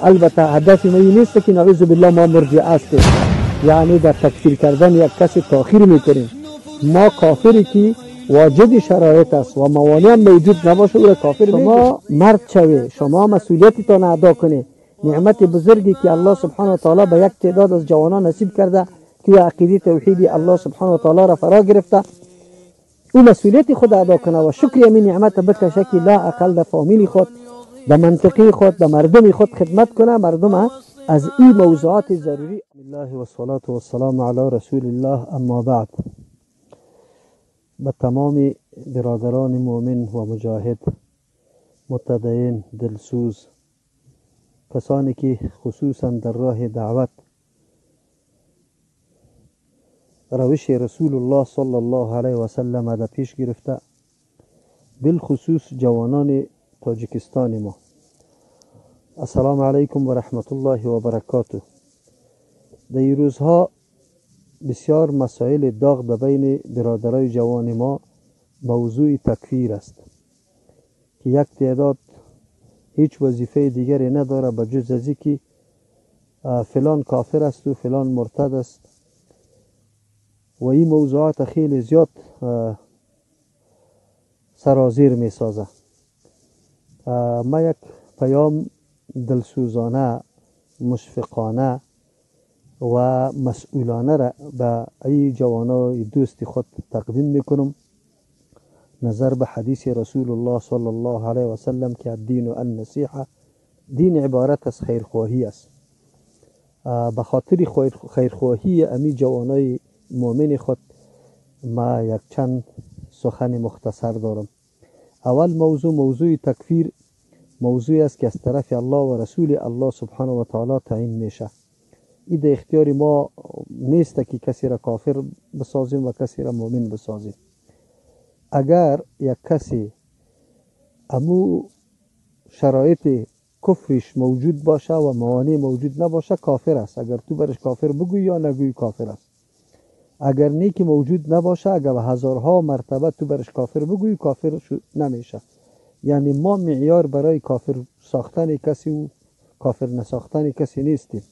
البته هدف ما این نیست که نعوذ بالله ما مرجئه هستیم، یعنی در تکفیر کردن یک کسی تاخیر میکنیم. ما کافری که واجد شرایط است و موانع موجود نباشه او را کافر. شما مرد شوی، شما مسئولیتتان ادا کنید. نعمت بزرگی که الله سبحانه و تعالی به یک تعداد از جوانان نصیب کرده که عقیده توحیدی الله سبحانه و تعالی را فرا گرفته، او مسئولیت خود ادا کنه و شکر همین نعمت بکشه که لا اقل در فامیل خود، در منطقه خود، در مردم خود خدمت کنه. مردم از این موضوعات ضروری. بسم الله و الصلاة و السلام علی رسول الله، اما بعد. به تمام برادران مؤمن و مجاهد، متدین، دلسوز، کسانی که خصوصا در راه دعوت روش رسول الله صلی الله علیه و سلم در پیش گرفته، بالخصوص جوانان تاجیکستان ما، السلام علیکم و رحمت الله و برکاته. در این روزها بسیار مسائل داغ در بین برادرای جوان ما موضوع تکفیر است که یک تعداد هیچ وظیفه دیگری نداره به جز از اینکه فلان کافر است و فلان مرتد است و این موضوعات خیلی زیاد سرازیر می سازه. ما یک پیام دلسوزانه، مشفقانه و مسئولانه را به ای جوانای دوست خود تقدیم میکنم، نظر به حدیث رسول الله صلی الله علیه و سلم که الدین النصیحه، دین عبارت از خیرخواهی است. به خاطر خیرخواهی امی جوانای مؤمن خود ما یک چند سخن مختصر دارم. اول موضوع، موضوع تکفیر، موضوعی است که از طرف الله و رسول الله سبحانه و تعالی تعیین میشه. این در اختیار ما نیست که کسی را کافر بسازیم و کسی را مؤمن بسازیم. اگر یک کسی امو شرایط کفرش موجود باشه و موانع موجود نباشه کافر است. اگر تو برش کافر بگویی یا نگویی کافر است. اگر نیکی موجود نباشه، اگر هزارها مرتبه تو برش کافر بگویی کافر نمیشه. یعنی ما معیار برای کافر ساختن کسی و کافر نساختن کسی نیستیم.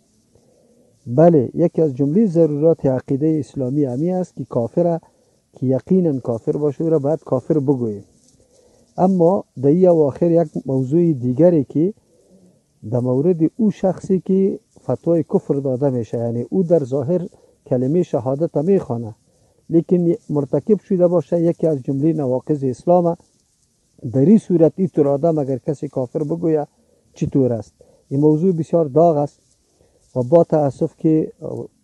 بله، یکی از جمله ضرورات عقیده اسلامی همی است که کافر که یقینا کافر باشه او را باید کافر بگوییم. اما در این اواخر یک موضوع دیگری که در مورد او شخصی که فتوای کفر داده میشه، یعنی او در ظاهر کلمه شهادت میخوانه لیکن مرتکب شده باشه یکی از جمله نواقض اسلام، در این صورت این طور آدم اگر کسی کافر بگویه چطور است؟ این موضوع بسیار داغ است و با تاسف که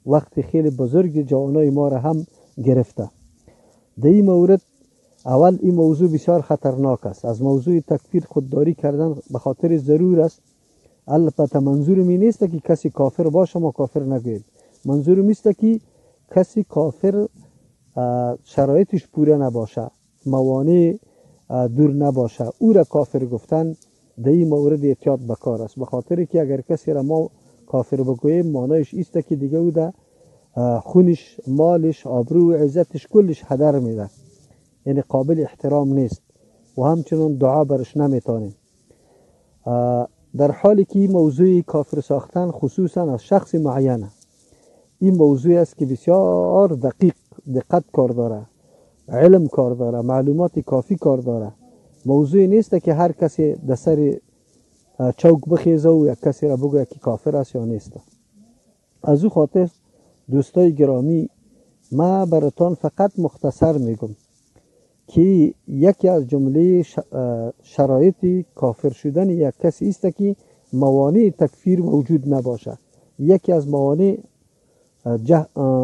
وقت خیلی بزرگ جوانای ما را هم گرفته. در این مورد اول این موضوع بسیار خطرناک است. از موضوع تکفیر خودداری کردن به خاطر ضرور است. البته منظور می نیست که کسی کافر باشه ما کافر نگوییم. منظور می است که کسی کافر شرایطش پوره نباشه، موانع دور نباشه، او را کافر گفتن در این مورد احتیاط بکار است. به خاطر که اگر کسی را ما کافر بگوییم معنایش ایست که دیگه او ده خونش، مالش، آبرو و عزتش کلش هدر میده، یعنی قابل احترام نیست و همچنان دعا برش نمیتونیم. در حالی که موضوع کافر ساختن خصوصا از شخص معینه، این موضوع است که بسیار دقیق دقت کار داره، علم کار داره، معلومات کافی کار داره. موضوع نیست که هر کسی در سر چوک بخیزه و یک کسی را بگوید که کافر است یا نیست. از او خاطر دوستای گرامی، ما براتان فقط مختصر میگم که یکی از جمله شرایط کافر شدن یک کسی است که موانع تکفیر موجود نباشه. یکی از موانع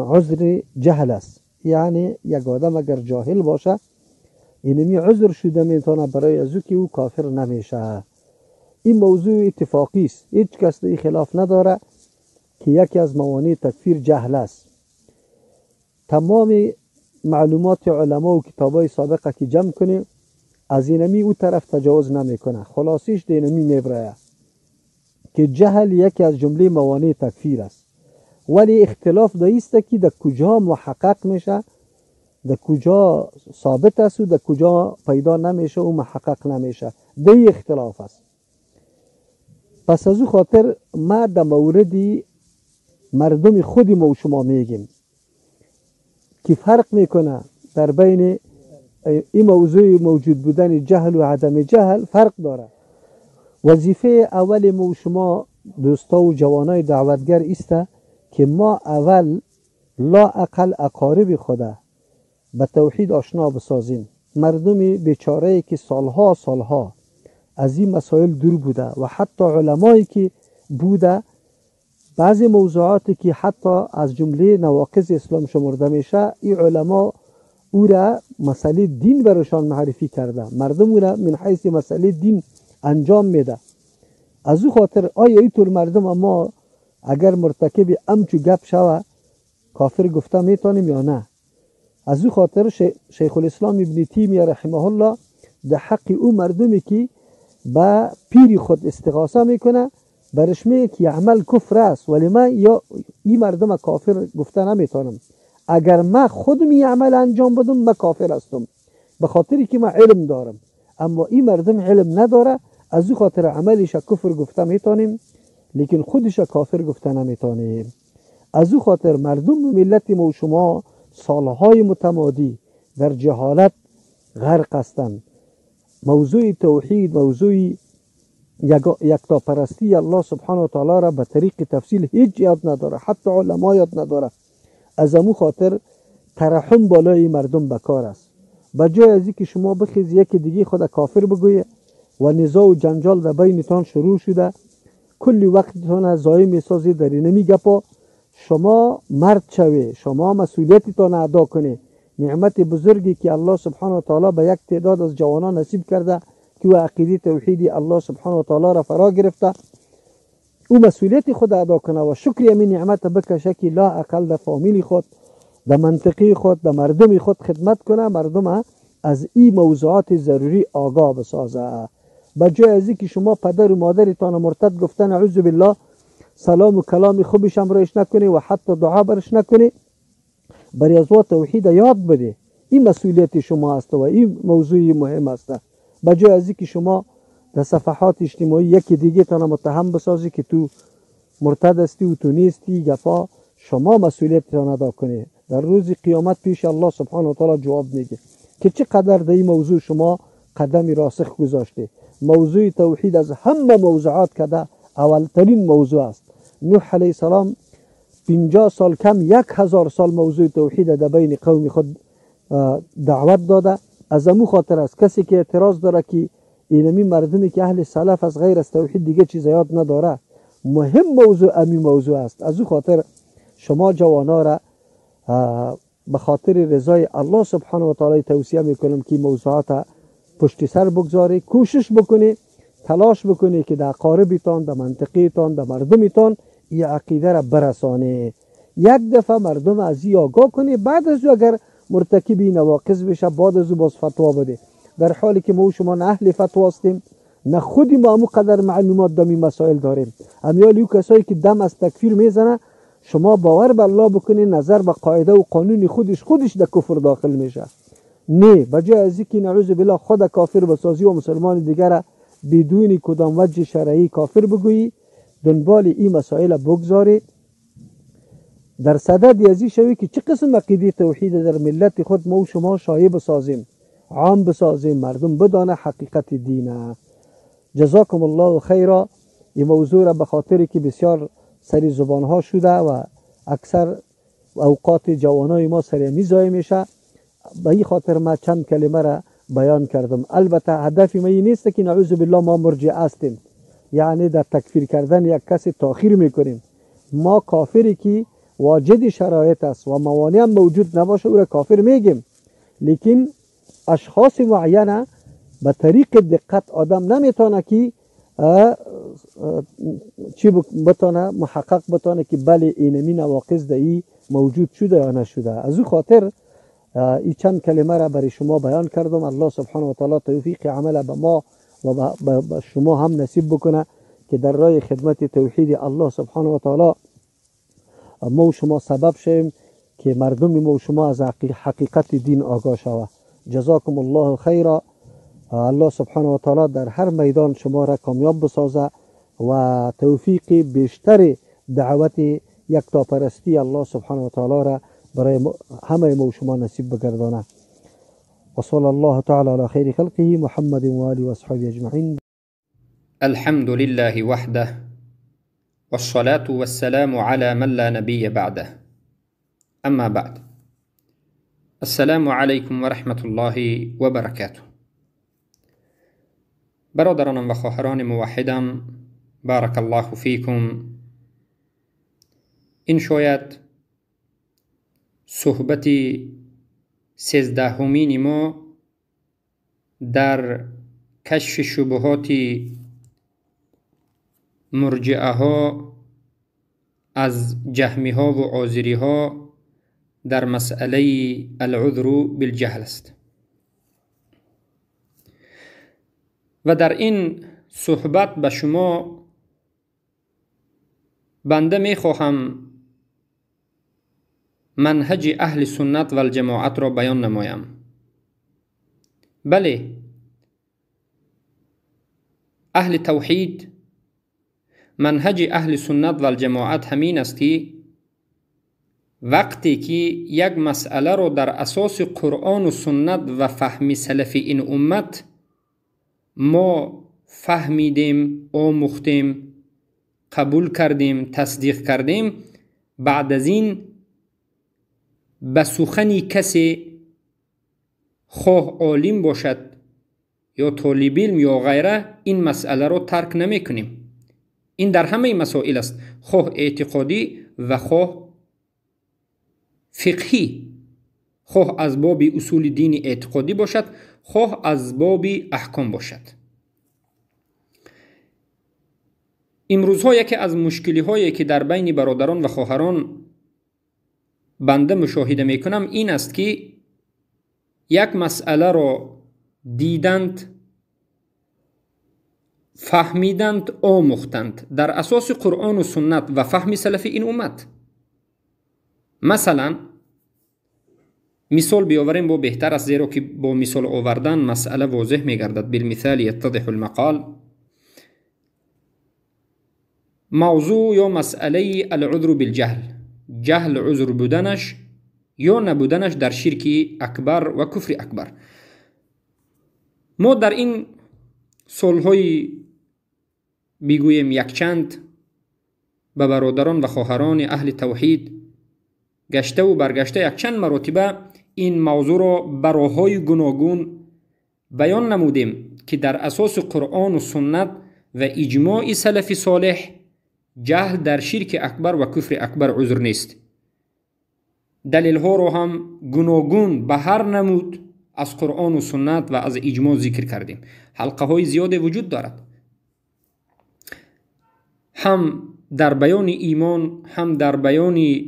عذر جهل است، یعنی یک آدم اگر جاهل باشه اینمی عذر شده میتونه برای از او که او کافر نمیشه. این موضوع اتفاقی است، هیچ کس در خلاف نداره که یکی از موانع تکفیر جهل است. تمام معلومات علما و کتابای سابقه که جمع کنیم از اینمی او طرف تجاوز نمیکنه، خلاصیش دینمی میبرایه که جهل یکی از جمله موانع تکفیر است. ولی اختلاف دایست که در کجا محقق میشه، در کجا ثابت است و در کجا پیدا نمیشه و محقق نمیشه، دی اختلاف است. پس از او خاطر ما در مورد مردم خود ما و شما میگیم که فرق میکنه در بین این موضوع موجود بودن جهل و عدم جهل فرق داره. وظیفه اول ما و شما دوستا و جوانای دعوتگر است که ما اول لا اقل اقارب خدا به توحید آشنا بسازیم. مردم بیچاره که سالها سالها از این مسائل دور بوده و حتی علمایی که بوده بعضی موضوعاتی که حتی از جمله نواقض اسلام شمرده میشه، این علما او را مسئله دین برشان معرفی کرده، مردم او را من حیث مسئله دین انجام میده. از او خاطر آیا اینطور مردم ما اگر مرتکب امچو گپ شوه کافر گفته میتونیم یا نه؟ از او خاطر شیخ الاسلام ابن تیمیه رحمه الله در حق او مردمی که با پیر خود استغاثه میکنه برش میگه که عمل کفر است، ولی من یا این مردم کافر گفته نمیتونم. اگر من خودم این عمل انجام بدم من کافر هستم، به خاطری که من علم دارم، اما این مردم علم نداره، از او خاطر عملش کفر گفته میتونیم لیکن خودش کافر گفته نمیتونیم. از او خاطر مردم ملت ما و شما سالهای متمادی در جهالت غرق هستند. موضوع توحید، موضوع یکتاپرستی الله سبحانه و تعالی را به طریق تفصیل هیچ یاد نداره، حتی علما یاد نداره. از امو خاطر ترحم بالای مردم بکار است. به جای از اینکه شما بخیز یکی دیگه خود کافر بگویه و نزاع و جنجال در بینتان شروع شده، کلی وقتتان ضایع میسازید در اینمی گپا. شما مرد شوی، شما مسئولیتتان ادا کنی. نعمت بزرگی که الله سبحانه و تعالی به یک تعداد از جوانان نصیب کرده که او عقیده توحیدی الله سبحانه و تعالی را فرا گرفته، او مسئولیت خود ادا کنه و شکر همین نعمت بکشه که لا اقل در فامیل خود، در منطقه خود، در مردم خود خدمت کنه، مردم از این موضوعات ضروری آگاه بسازه. به جای از اینکه شما پدر و مادرتان مرتد گفتن اعوذ بالله، سلام و کلام خوبش هم رایش نکنی و حتی دعا برش نکنی، برای از توحید یاد بده. این مسئولیت شما است و این موضوع مهم است. به جای از اینکه شما در صفحات اجتماعی یکی دیگه تان متهم بسازی که تو مرتد هستی و تو نیستی، گپا، شما مسئولیت ادا کنی. در روز قیامت پیش الله سبحانه و تعالی جواب میگه که چقدر در این موضوع شما قدم راسخ گذاشته. موضوع توحید از همه موضوعات کده اولترین موضوع است. نوح علیه السلام 50 سال کم 1000 سال موضوع توحید در بین قوم خود دعوت داده. از امو خاطر است کسی که اعتراض داره که اینمی مردمی که اهل سلف از غیر از توحید دیگه چیز یاد نداره، مهم موضوع امی موضوع است. از او خاطر شما جوانا را به خاطر رضای الله سبحانه و تعالی توصیه میکنم که موضوعات پشت سر بگذاری، کوشش بکنی، تلاش بکنی که در اقاربتان، در منطقهتان، در مردمتان این عقیده را برسانه. یک دفعه مردم از این آگاه کنی، بعد از او اگر مرتکب نواقض بشه بعد از او باز فتوا بده. در حالی که ما و شما نه اهل فتوا هستیم، نه خودی ما همو قدر معلومات دمی مسائل داریم. امیال او کسایی که دم از تکفیر میزنه، شما باور به الله بکنی نظر به قاعده و قانون خودش در کفر داخل میشه. نه، بجای از اینکه نعوذ بالله خود کافر بسازی و مسلمان دیگر بدون کدام وجه شرعی کافر بگویی، دنبال این مسائل بگذاری، در صدد ازی شوی که چه قسم عقیده توحید در ملت خود ما و شما شایع بسازیم، عام بسازیم، مردم بدانه حقیقت دینه. جزاکم الله خیرا. این موضوع را به خاطری که بسیار سری زبانها شده و اکثر اوقات جوانای ما سری می ضایع میشه، به این خاطر ما چند کلمه را بیان کردم. البته هدف ما این نیست که نعوذ بالله ما مرجع هستیم، یعنی در تکفیر کردن یک کسی تاخیر میکنیم. ما کافری که واجد شرایط است و موانع هم موجود نباشه او را کافر میگیم، لیکن اشخاص معینه به طریق دقت آدم نمیتونه که چی بتانه محقق بتانه که بله اینمی نواقض در ای موجود شده یا نشده. از او خاطر این چند کلمه را برای شما بیان کردم. الله سبحانه و تعالی توفیق عمل به ما و به شما هم نصیب بکنه که در راه خدمت توحید الله سبحانه و تعالی ما و شما سبب شویم که مردم ما و شما از حقیقت دین آگاه شوه. جزاکم الله خیرا. الله سبحانه و تعالی در هر میدان شما را کامیاب بسازه و توفیق بیشتر دعوت یکتاپرستی الله سبحانه و تعالی را برای همه ما و شما نصیب بگردانه. و صلی الله تعالی علی خیر خلقه محمد و آله و اصحابه اجمعین. الحمد لله وحده والصلاة والسلام على من لا نبي بعده، اما بعد. السلام علیکم و رحمة الله و برکاته. برادرانم و خواهران موحدم، بارک الله فیکم. این شاید صحبت 13مین ما در کشف شبهات مرجعه ها از جهمی ها و آذری ها در مسئله العذر بالجهل است. و در این صحبت به شما بنده می خواهم منهج اهل سنت و الجماعت را بیان نمایم. بله، اهل توحید، منهج اهل سنت و الجماعت همین است که وقتی که یک مسئله را در اساس قرآن و سنت و فهم سلف این امت ما فهمیدیم، آموختیم، قبول کردیم، تصدیق کردیم، بعد از این به سخنی کسی خواه عالم باشد یا طالب علم یا غیره این مسئله را ترک نمی کنیم. این در همه مسائل است، خواه اعتقادی و خواه فقهی، خواه از باب اصول دین اعتقادی باشد، خواه از باب احکام باشد. امروزها یکی از مشکلی هایی که در بین برادران و خواهران بنده مشاهده میکنم این است که یک مسئله را دیدند، فهمیدند، آموختند در اساس قرآن و سنت و فهم سلف این امت. مثلا مثال بیاوریم با بهتر است، زیرا که با مثال آوردن مسئله واضح میگردد. بالمثال یتضح المقال. موضوع یا مسئله العذر بالجهل، جهل عذر بودنش یا نبودنش در شرک اکبر و کفر اکبر. ما در این سالهای بگوییم یکچند به برادران و خواهران اهل توحید گشته و برگشته یکچند مراتبه این موضوع را به راه‌های گوناگون بیان نمودیم که در اساس قرآن و سنت و اجماع سلف صالح جهل در شرک اکبر و کفر اکبر عذر نیست. دلیل ها را هم گوناگون به هر نمود از قرآن و سنت و از اجماع ذکر کردیم. حلقه های زیاد وجود دارد، هم در بیان ایمان، هم در بیان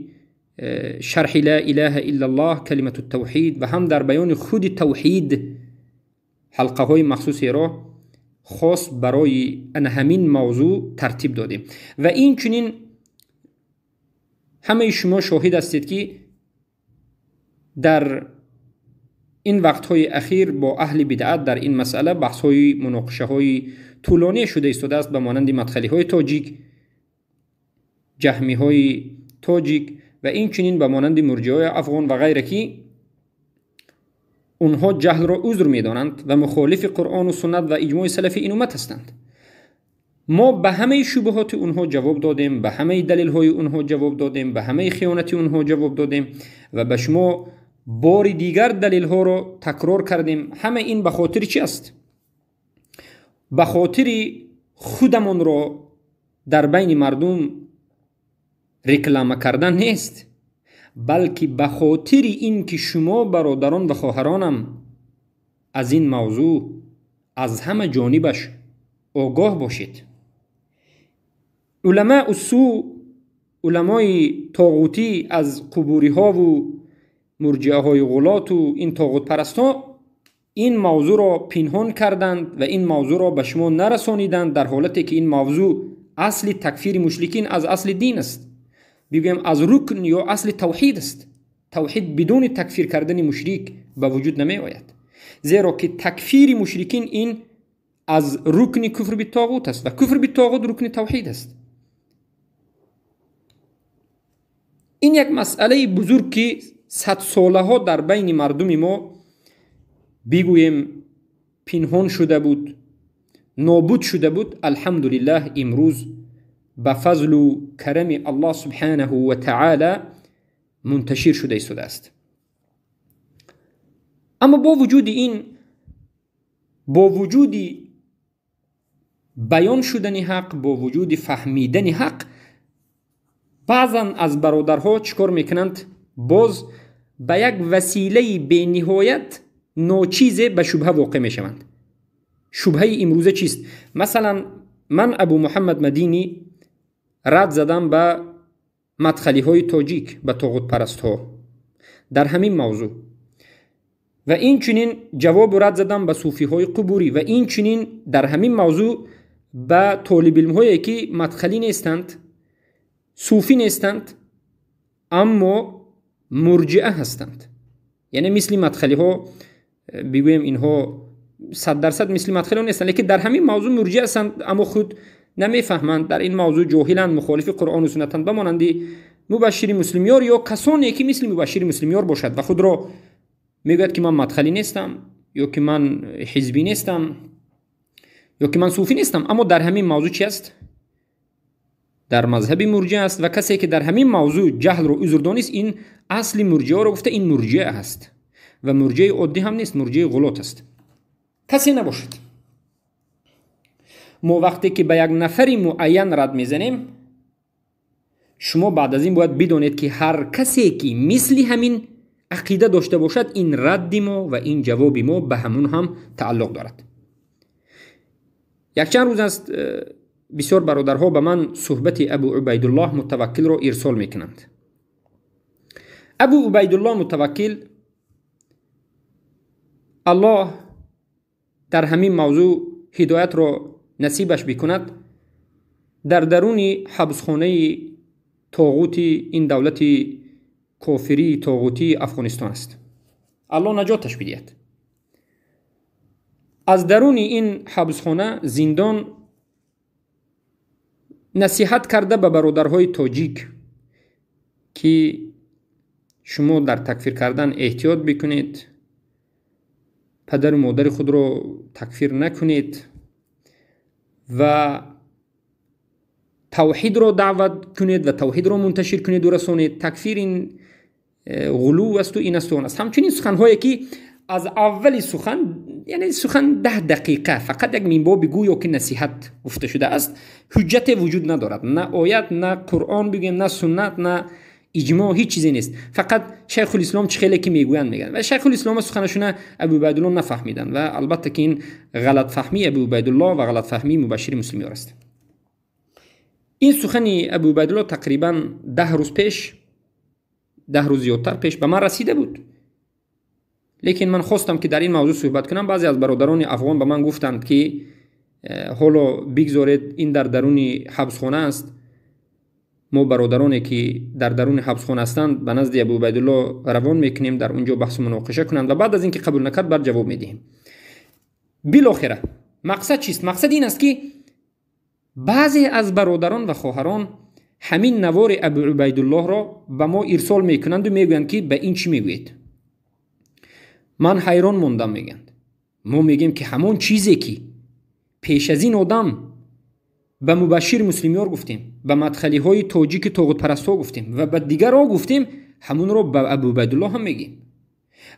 شرح لا اله الا الله کلمة التوحید و هم در بیان خود توحید حلقه های مخصوصی را خاص برای همین موضوع ترتیب دادیم. و این چنین همه شما شاهد هستید که در این وقت‌های اخیر با اهل بدعت در این مسئله بحث‌های مناقشه‌های طولانی شده ایستاده است، به مانند مدخلی‌های تاجیک، جهمی‌های تاجیک و این چنین به مانند مرجع‌های افغان و غیره که اونها جهل را عذر می‌دانند و مخالف قرآن و سنت و اجماع سلف این امت هستند. ما به همه شبهات اونها جواب دادیم، به همه دلیل‌های اونها جواب دادیم، به همه خیانت اونها جواب دادیم و به شما بار دیگر دلیل ها را تکرار کردیم. همه این به خاطر چی است؟ به خاطر خودمون را در بین مردم رکلام کردن نیست، بلکه به خاطر این که شما برادران و خواهرانم از این موضوع از همه جانبش آگاه باشید. علماء السوء، علمای طاغوتی از قبوری ها و مرجعه های غلات و این طاغوت پرست ها این موضوع را پنهان کردند و این موضوع را به شما نرسانیدند، در حالتی که این موضوع اصل تکفیر مشرکین از اصل دین است، بگویم از رکن یا اصل توحید است. توحید بدون تکفیر کردن مشرک به وجود نمی آید، زیرا که تکفیر مشرکین این از رکن کفر بالطاغوت است و کفر بالطاغوت رکن توحید است. این یک مسئله بزرگ که 100 ساله ها در بین مردم ما بگوییم پنهان شده بود، نابود شده بود، الحمدلله امروز به فضل و کرم الله سبحانه و تعالی منتشر شده ایستاده است. اما با وجود این، با وجود بیان شدن حق، با وجود فهمیدن حق، بعضا از برادرها چیکار میکنند؟ باز به یک وسیله بی نهایت ناچیز به شبهه واقع میشوند. شبهه امروزه چیست؟ مثلا من ابو محمد مدینی رد زدم به مدخلی های تاجیک، به طاغوت پرست ها در همین موضوع، و این چنین جواب رد زدم به صوفی های قبوری، و این چنین در همین موضوع به طالب علم هایی که مدخلی نیستند، صوفی نیستند، اما مرجئه هستند. یعنی مثل مدخلی ها بگوییم اینها 100% مثل مدخلی ها نیستند، لیکن در همین موضوع مرجئه هستند، اما خود نمیفهمند، در این موضوع جاهلند، مخالف قرآن و سنتند، به مانند مبشر مسلمیار یا کسانی که مثل مبشر مسلمیار باشد و خود را میگوید که من مدخلی نیستم، یا که من حزبی نیستم، یا که من صوفی نیستم، اما در همین موضوع چی است؟ در مذهب مرجئه است. و کسی که در همین موضوع جهل رو عذر دانست، این اصل مرجئه رو گفته، این مرجئه است و مرجئه عادی هم نیست، مرجئه غلط است. کسی نباشد. ما وقتی که به یک نفری معین رد میزنیم، شما بعد از این باید بدانید که هر کسی که مثل همین عقیده داشته باشد، این رد ما و این جواب ما به همون هم تعلق دارد. یک چند روز است بسیار برادرها به من صحبت ابو عبیدالله متوکل را ارسال میکنند. ابو عبیدالله متوکل، الله در همین موضوع هدایت را نصیبش بکند، در درون حبسخانه طاغوت این دولت کافری طاغوتی افغانستان است. الله نجاتش بدهد. از درون این حبسخانه زندان نصیحت کرده به برادرهای تاجیک که شما در تکفیر کردن احتیاط بکنید، پدر و مادر خود را تکفیر نکنید و توحید را دعوت کنید و توحید را منتشر کنید و رسانید. تکفیر این غلو است و این است و آن است. همچنین سخنهایی که از اول سخن، یعنی سخن 10 دقیقه فقط یک منبع بگو یا که نصیحت گفته شده است، حجت وجود ندارد، نه آیت، نه قرآن بگیم، نه سنت، نه اجماع، هیچ چیزی نیست. فقط شیخ الاسلام چه خیلی که میگویند میگن و شیخ الاسلام سخنشون ابو عبیدالله نفهمیدن و البته که این غلط فهمی ابو عبیدالله و غلط فهمی مبشر مسلمیار است. این سخن ابو عبیدالله تقریبا 10 روز پیش، 10 روز زیادتر پیش به من رسیده بود، لیکن من خواستم که در این موضوع صحبت کنم. بعضی از برادران افغان به من گفتند که حالا بگذارید این در درون حبسخانه است، ما برادرانی که در درون حبسخانه هستند به نزد ابو عبیدالله روان میکنیم، در اونجا بحث و مناقشه کنند و بعد از اینکه قبول نکرد بر جواب میدهیم. بالاخره مقصد چیست؟ مقصد این است که بعضی از برادران و خواهران همین نوار ابو عبیدالله را به ما ارسال میکنند و میگویند که به این چی میگویید؟ من حیران موندم. میگند ما میگیم که همون چیزی که پیش از این آدم به مبشر مسلمیار گفتیم، به مدخلی های تاجیک طاغوت پرست ها گفتیم و به دیگر گفتیم، همون رو به ابو عبیدالله هم میگیم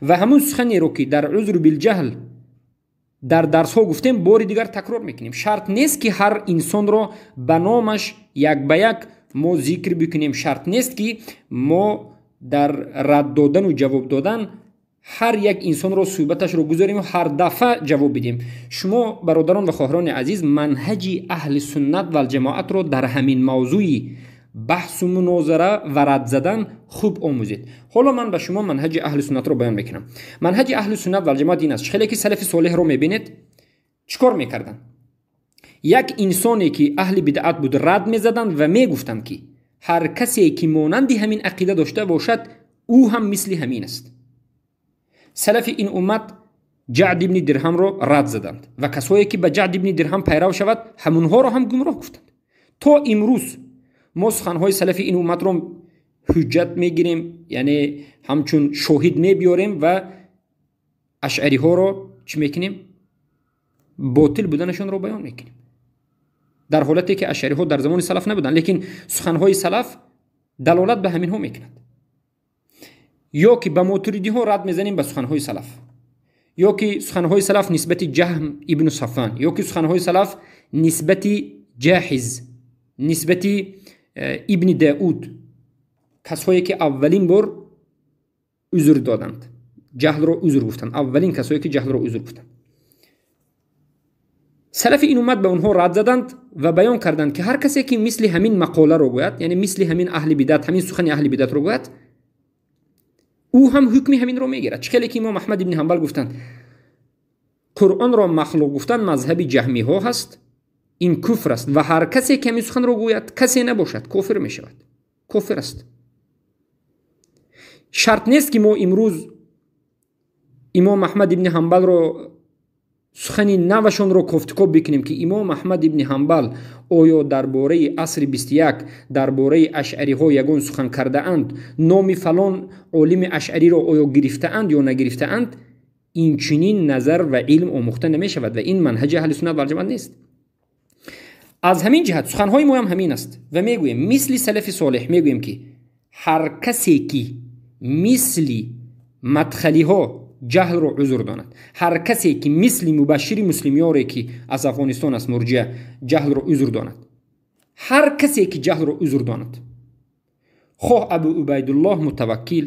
و همون سخنی رو که در عذر بالجهل در درس ها گفتیم بار دیگر تکرار میکنیم. شرط نیست که هر انسان رو به نامش یک به یک ما ذکر بکنیم، شرط نیست که ما در رد دادن و جواب دادن هر یک انسان رو صحبتش رو گذاریم و هر دفعه جواب بدیم. شما برادران و خواهران عزیز، منهج اهل سنت و الجماعت رو در همین موضوع بحث و مناظره و رد زدن خوب آموزید. حالا من به شما منهج اهل سنت رو بیان میکنم. منهج اهل سنت و الجماعت این است، خیلی که سلف صالح رو میبینید چیکار میکردن؟ یک انسانی که اهل بدعت بود رد میزدن و میگفتند که هر کسی که مانند همین عقیده داشته باشد او هم مثل همین است. سلف این امت Ҷаъд ибни Дирҳамро рад заданд ва касое ки ба Ҷаъд ибни Дирҳам пайрав шавад, ҳамунҳоро ҳам гумроҳ гуфтанд. То имрӯз мо суханҳои салафи ин умматро ҳуҷҷат мегирем, яъне ҳамчун шоҳид мебиёрем ва ашъариҳоро чӣ мекунем? Ботил буданашонро баён мекунем. Дар ҳолате ки ашъариҳо дар замони салаф набуданд, лекин суханҳои салаф далолат ба ҳаминҳо мекунад. Ё ки ба мотуридиҳо рад мезанем ба суханҳои салаф, ё ки суханҳои салаф нисбати Ҷаҳм ибну Сафван, ё ки суханҳои салаф нисбати Ҷаҳиз, нисбати ибни Дауд, касое ки аввалин бор узр доданд, ҷаҳлро узр гуфтанд, аввалин касое ки ҷаҳлро узр гуфтанд. Салафи ин уммат ба онҳо рад заданд ва баён карданд ки ҳар касе ки мисли ҳамин мақоларо гӯяд, яъне мисли ҳамин аҳли бидат, ҳамин сухани аҳли бидатро гӯяд, ӯ ҳам ҳукми ҳаминро мегирад. Чӣ хеле ки имом Аҳмад ибни Ҳанбал гуфтанд, Қуръонро махлуқ гуфтан мазҳаби ҷаҳмиҳо ҳаст, ин куфр аст ва ҳар касе ки ҳамин суханро гӯяд, касе набошад, кофир мешавад, кофир аст. Шарт нест ки мо имрӯз имом Аҳмад ибни Ҳанбалро сухани навашонро кофтукоб бикунем ки имом Аҳмад ибни Ҳанбал оё дар бораи асри 21 дар бораи ашъариҳо ягон сухан кардаанд, номи фалон олими ашъариро оё гирифтаанд ё нагирифтаанд. Инчунин назар ва илм омӯхта намешавад ва ин манҳаҷи аҳли суннат валҷамоат нест. Аз ҳамин ҷиҳат суханҳои моям ҳамин аст ва мегӯем мисли салафи солеҳ, мегӯем ки ҳар касе ки мисли мадхалиҳо ҷаҳлро узр донад, ҳар касе ки мисли мубашшири муслимёре ки аз Афғонистон аст, мурҷия, ҷаҳлро узр донад, ҳар касе ки ҷаҳлро узр донад, хоҳ Абу Убайдуллоҳ Мутаваккил,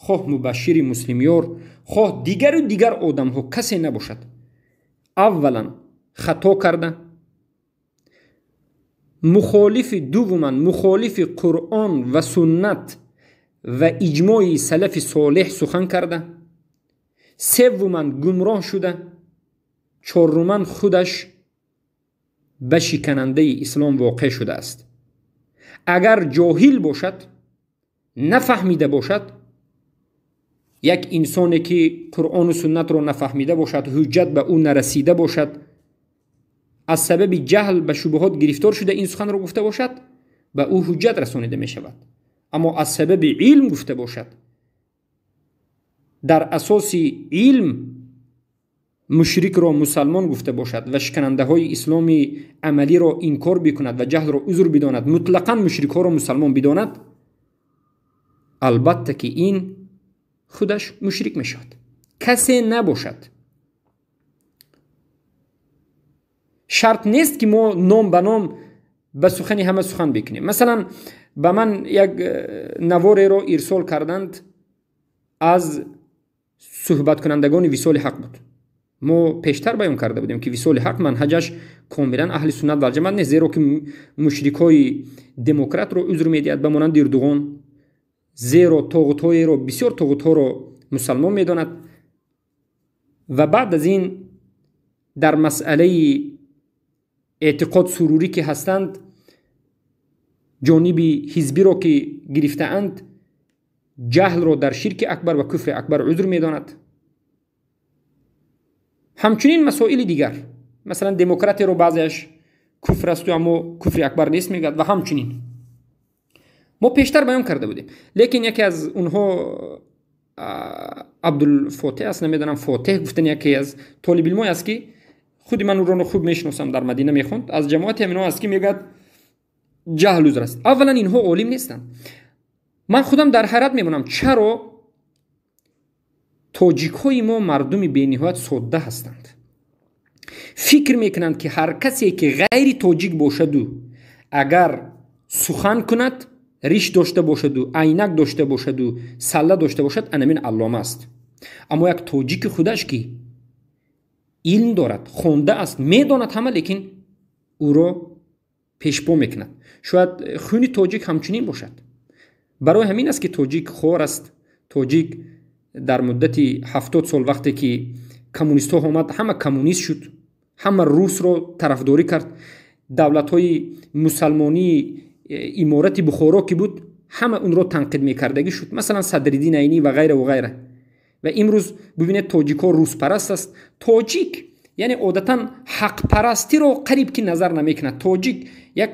хоҳ мубашшири муслимёр, хоҳ дигару дигар одамҳо, касе набошад, аввалан хато карда, мухолифи, дуввуман мухолифи Қуръон ва суннат ва иҷмои салафи солеҳ сухан карда, севуман гумроҳ шуда, чоруман худаш ба шиканандаи ислом воқеъ шудааст. Агар ҷоҳил бошад, нафаҳмида бошад, як инсоне ки Қуръону суннатро нафаҳмида бошад, ҳуҷҷат ба ӯ нарасида бошад, аз сабаби ҷаҳл ба шубҳот гирифтор шуда ин суханро гуфта бошад, ба ӯ ҳуҷҷат расонида мешавад. Аммо аз сабаби илм гуфта бошад, дар асоси илм мушрикро мусалмон гуфта бошад ва шиканандаҳои исломи амалиро инкор бикунад ва ҷаҳлро узр бидонад, мутлақан мушрикҳоро мусалмон бидонад, албатта ки ин худаш мушрик мешавад. Касе набошад. Шарт нест ки мо ном ба ном ба сухани ҳама сухан бикунем. Масалан, ба ман як навореро ирсол карданд аз суҳбаткунандагони Висоли ҳақ буд. Мо пештар баён карда будем ки Висоли ҳақ манҳаҷаш комилан аҳли суннат валҷамоат нест, зеро ки мушрикҳои демократро узр медиҳад ба монанди Эрдуғон, зеро тоғутҳоеро, бисёр тоғутҳоро мусалмон медонад ва баъд аз ин дар масъалаи эътиқод сурурӣ ки ҳастанд, ҷониби ҳизбиро ки гирифтаанд, ҷаҳлро дар ширки акбар ва куфри акбар узр медонад. Ҳамчунин масоили дигар, масалан демократияро баъзеаш куфр асту, аммо куфри акбар нест мегӯяд ва ҳамчунин мо пештар баён карда будем. Лекин яке аз онҳо Абдулфотеҳ аст, намедонам Фотеҳ гуфтан, яке аз толибилмое аст ки худи ман ӯро хуб мешиносам, дар Мадина мехонд, аз ҷамоати ҳаминҳо аст ки мегӯяд ҷаҳл узр аст. Аввалан инҳо олим нестанд. Ман худам дар ҳайрат мемонам, чаро тоҷикҳои мо мардуми бениҳоят содда ҳастанд. Фикр мекунанд ки ҳар касе ки ғайри тоҷик бошаду агар сухан кунад, риш дошта бошаду айнак дошта бошаду салла дошта бошад, анамин аллома аст. Аммо як тоҷики худаш ки илм дорад, хонда аст, медонад ҳама, лекин ӯро пешпо мекунад. Шояд хуни тоҷик ҳамчунин бошад. Барои ҳамин аст ки тоҷик хор аст. Тоҷик дар муддати 70 сол вақте ки коммунистҳо омад, ҳама коммунист шуд, ҳама русро тарафдорӣ кард. Давлатҳои мусалмонии иморати Бухоро ки буд, ҳама онро танқид мекардагӣ шуд, масалан Садриддин Айнӣ ва ғайра ва ғайра. Ва имрӯз бибинед, тоҷикҳо рӯспараст аст. Тоҷик яъне одатан ҳақпарастиро қариб ки назар намекунад. Тоҷик як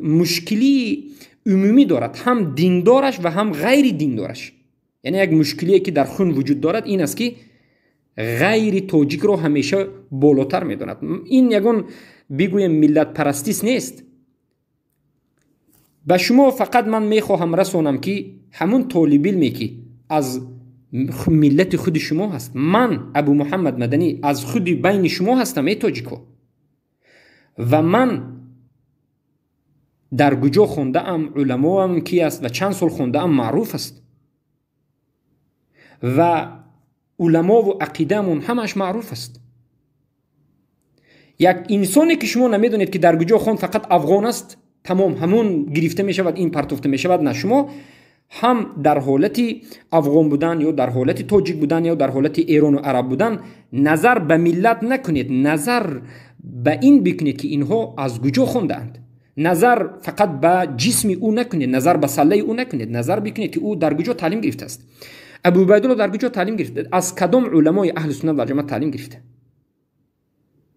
мушкилии умумӣ дорад, ҳам диндораш ва ҳам ғайри диндораш. Яъне як мушкилие ки дар хун вуҷуд дорад ин аст, ки ғайри тоҷикро ҳамеша болотар медонад. Ин ягон бигӯем миллатпарастист нест. Ба шумо фақат ман мехоҳам расонам, ки ҳамун толибилме ки аз миллати худи шумо ҳаст, ман Абу Муҳаммад Маданӣ аз худи байни шумо ҳастам, эй тоҷико, ва ман дар куҷо хондаам, уламоам ки аст ва чанд сол хондаам маъруф аст, ва уламову ақидаамон ҳамааш маъруф аст. Як инсоне ки шумо намедонед ки дар куҷо хонд, фақат афғон аст, тамом, ҳамун гирифта мешавад, ин партофта мешавад. На, шумо ҳам дар ҳолати афғон будан ё дар ҳолати тоҷик будан ё дар ҳолати эрону араб будан назар ба миллат накунед, назар ба ин бикунед, ки инҳо аз куҷо хондаанд. Назар фақат ба ҷисми ӯ накунед, назар ба саллаи ӯ накунед, назар бикунед, ки ӯ дар куҷо таълим гирифтааст. Абу Убайдулло дар куҷо таълим гирифта? Аз кадом уламои аҳли суннат вал ҷамоат таълим гирифта?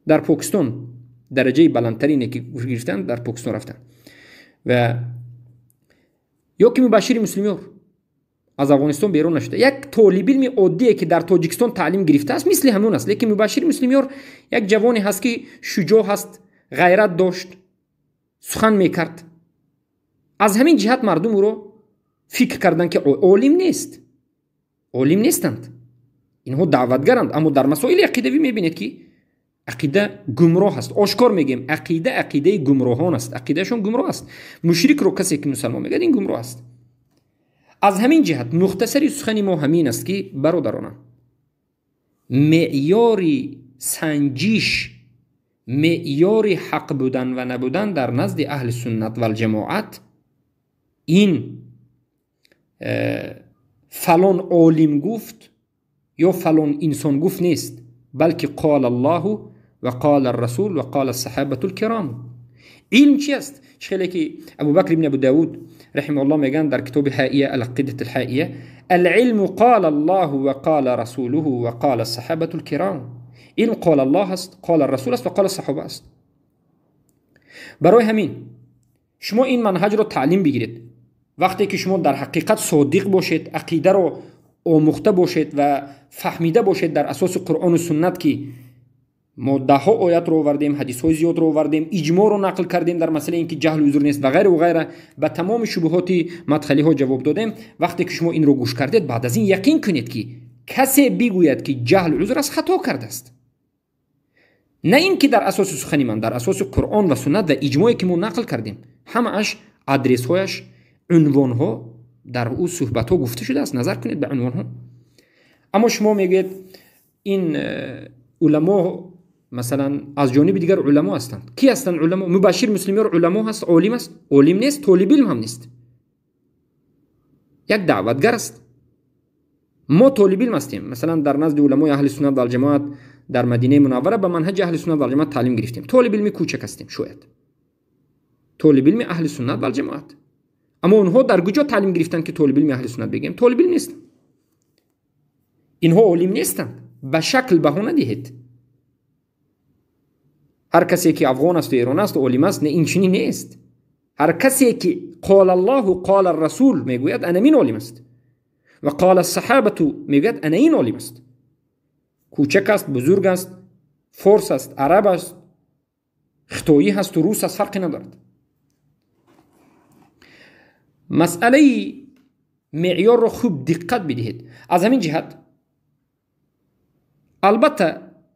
Дар Покистон дараҷаи баландтарине ки гирифтанд, дар Покистон рафтанд. Ва ё ки Мубашири Муслимёр аз Афғонистон берун нашуда, як толибилми оддие ки дар Тоҷикистон таълим гирифтааст, мисли ҳамон аст. Лекин Мубашири Муслимёр як ҷавоне ҳаст, ки шуҷоъ ҳаст, ғайрат дошт, сухан мекард. Аз ҳамин ҷиҳат мардум ӯро фикр карданд, ки олим нест. Олим нестанд инҳо, даъватгаранд, аммо дар масоили ақидавӣ мебинед, ки ақида гумроҳ аст. Ошкор мегӯем, ақида ақидаи гумроҳон аст, ақидаашон гумроҳ аст. Мушрикро касе ки мусалмон мегӯяд, ин гумроҳ аст. Аз ҳамин ҷиҳат мухтасари сухани мо ҳамин аст, ки бародаронам, меъёри санҷиш, меъёри ҳақ будан ва набудан дар назди аҳли суннат валҷамоат ин фалон олим гуфт ё фалон инсон гуфт нест, балки қол Аллоҳу ва қол расул ва қол саҳабату лкиром. Илм чи аст? Чӣ хеле ки Абубакр ибни Абу Давуд раҳимауллоҳ мегӯянд дар китоби Ҳаия, Алақидат алҳаия: алилму қол Аллоҳу ва қол расулуҳу ва қол саҳабату лкиром. Илм қол Аллоҳ аст, қол расул аст ва қол саҳоба аст. Барои ҳамин шумо ин манҳаҷро таълим бигиред. Вақте ки шумо дар ҳақиқат содиқ бошед, ақидаро омӯхта бошед ва фаҳмида бошед дар асоси Қуръону суннат, ки мо даҳҳо оятро овардем, ҳадисҳои зиёдро овардем, иҷмоъро нақл кардем дар масъалаи ин ки ҷаҳлу узр нест ва ғайру ғайра, ба тамоми шубҳоти мадхалиҳо ҷавоб додем. Вақте ки шумо инро гӯш кардед, баъд аз ин яқин кунед, ки касе бигӯяд, ки ҷаҳл узр аст, хато кардааст. На ин ки дар асоси сухани ман, дар асоси Қуръон ва суннат ва иҷмое ки мо нақл кардем, ҳамааш адресҳояш, унвонҳо дар ӯ суҳбатҳо гуфта шудааст. Назар кунед ба унвонҳо. Аммо шумо мегӯед, ин уламо масалан аз ҷониби дигар уламо ҳастанд. Ки ҳастанд уламо? Мубашир Муслимёр уламо ҳаст, олим аст? Олим нест, толибилм ҳам нест, як даъватгар аст. Мо толибилм ҳастем. Масалан, дар назди уламои аҳли суннат валҷамоат дар Мадинаи Мунаввара ба манҳаҷи аҳли суннат валҷамоат таълим гирифтем. Толибилми кӯчак ҳастем, шояд толибилми аҳли суннат валҷамоат. Аммо онҳо дар куҷо таълим гирифтанд, ки толибилми аҳли суннат бигӯем? Толибилм нестанд инҳо, олим нестанд. Ба шакл баҳо надиҳед. Ҳар касе ки афғон асту эрон аст, олим аст, не, инчунин нест. Ҳар касе ки қол Аллоҳу қол расул мегӯяд, ана мин олим аст, ва қол саҳабату мегӯяд, ана ин олим аст. Кӯчак аст, бузург аст, форс аст, араб аст, хитоӣ ҳасту рус аст, фарқе надорад. Масъалаи меъёрро хуб диққат бидиҳед. Аз ҳамин ҷиҳат албатта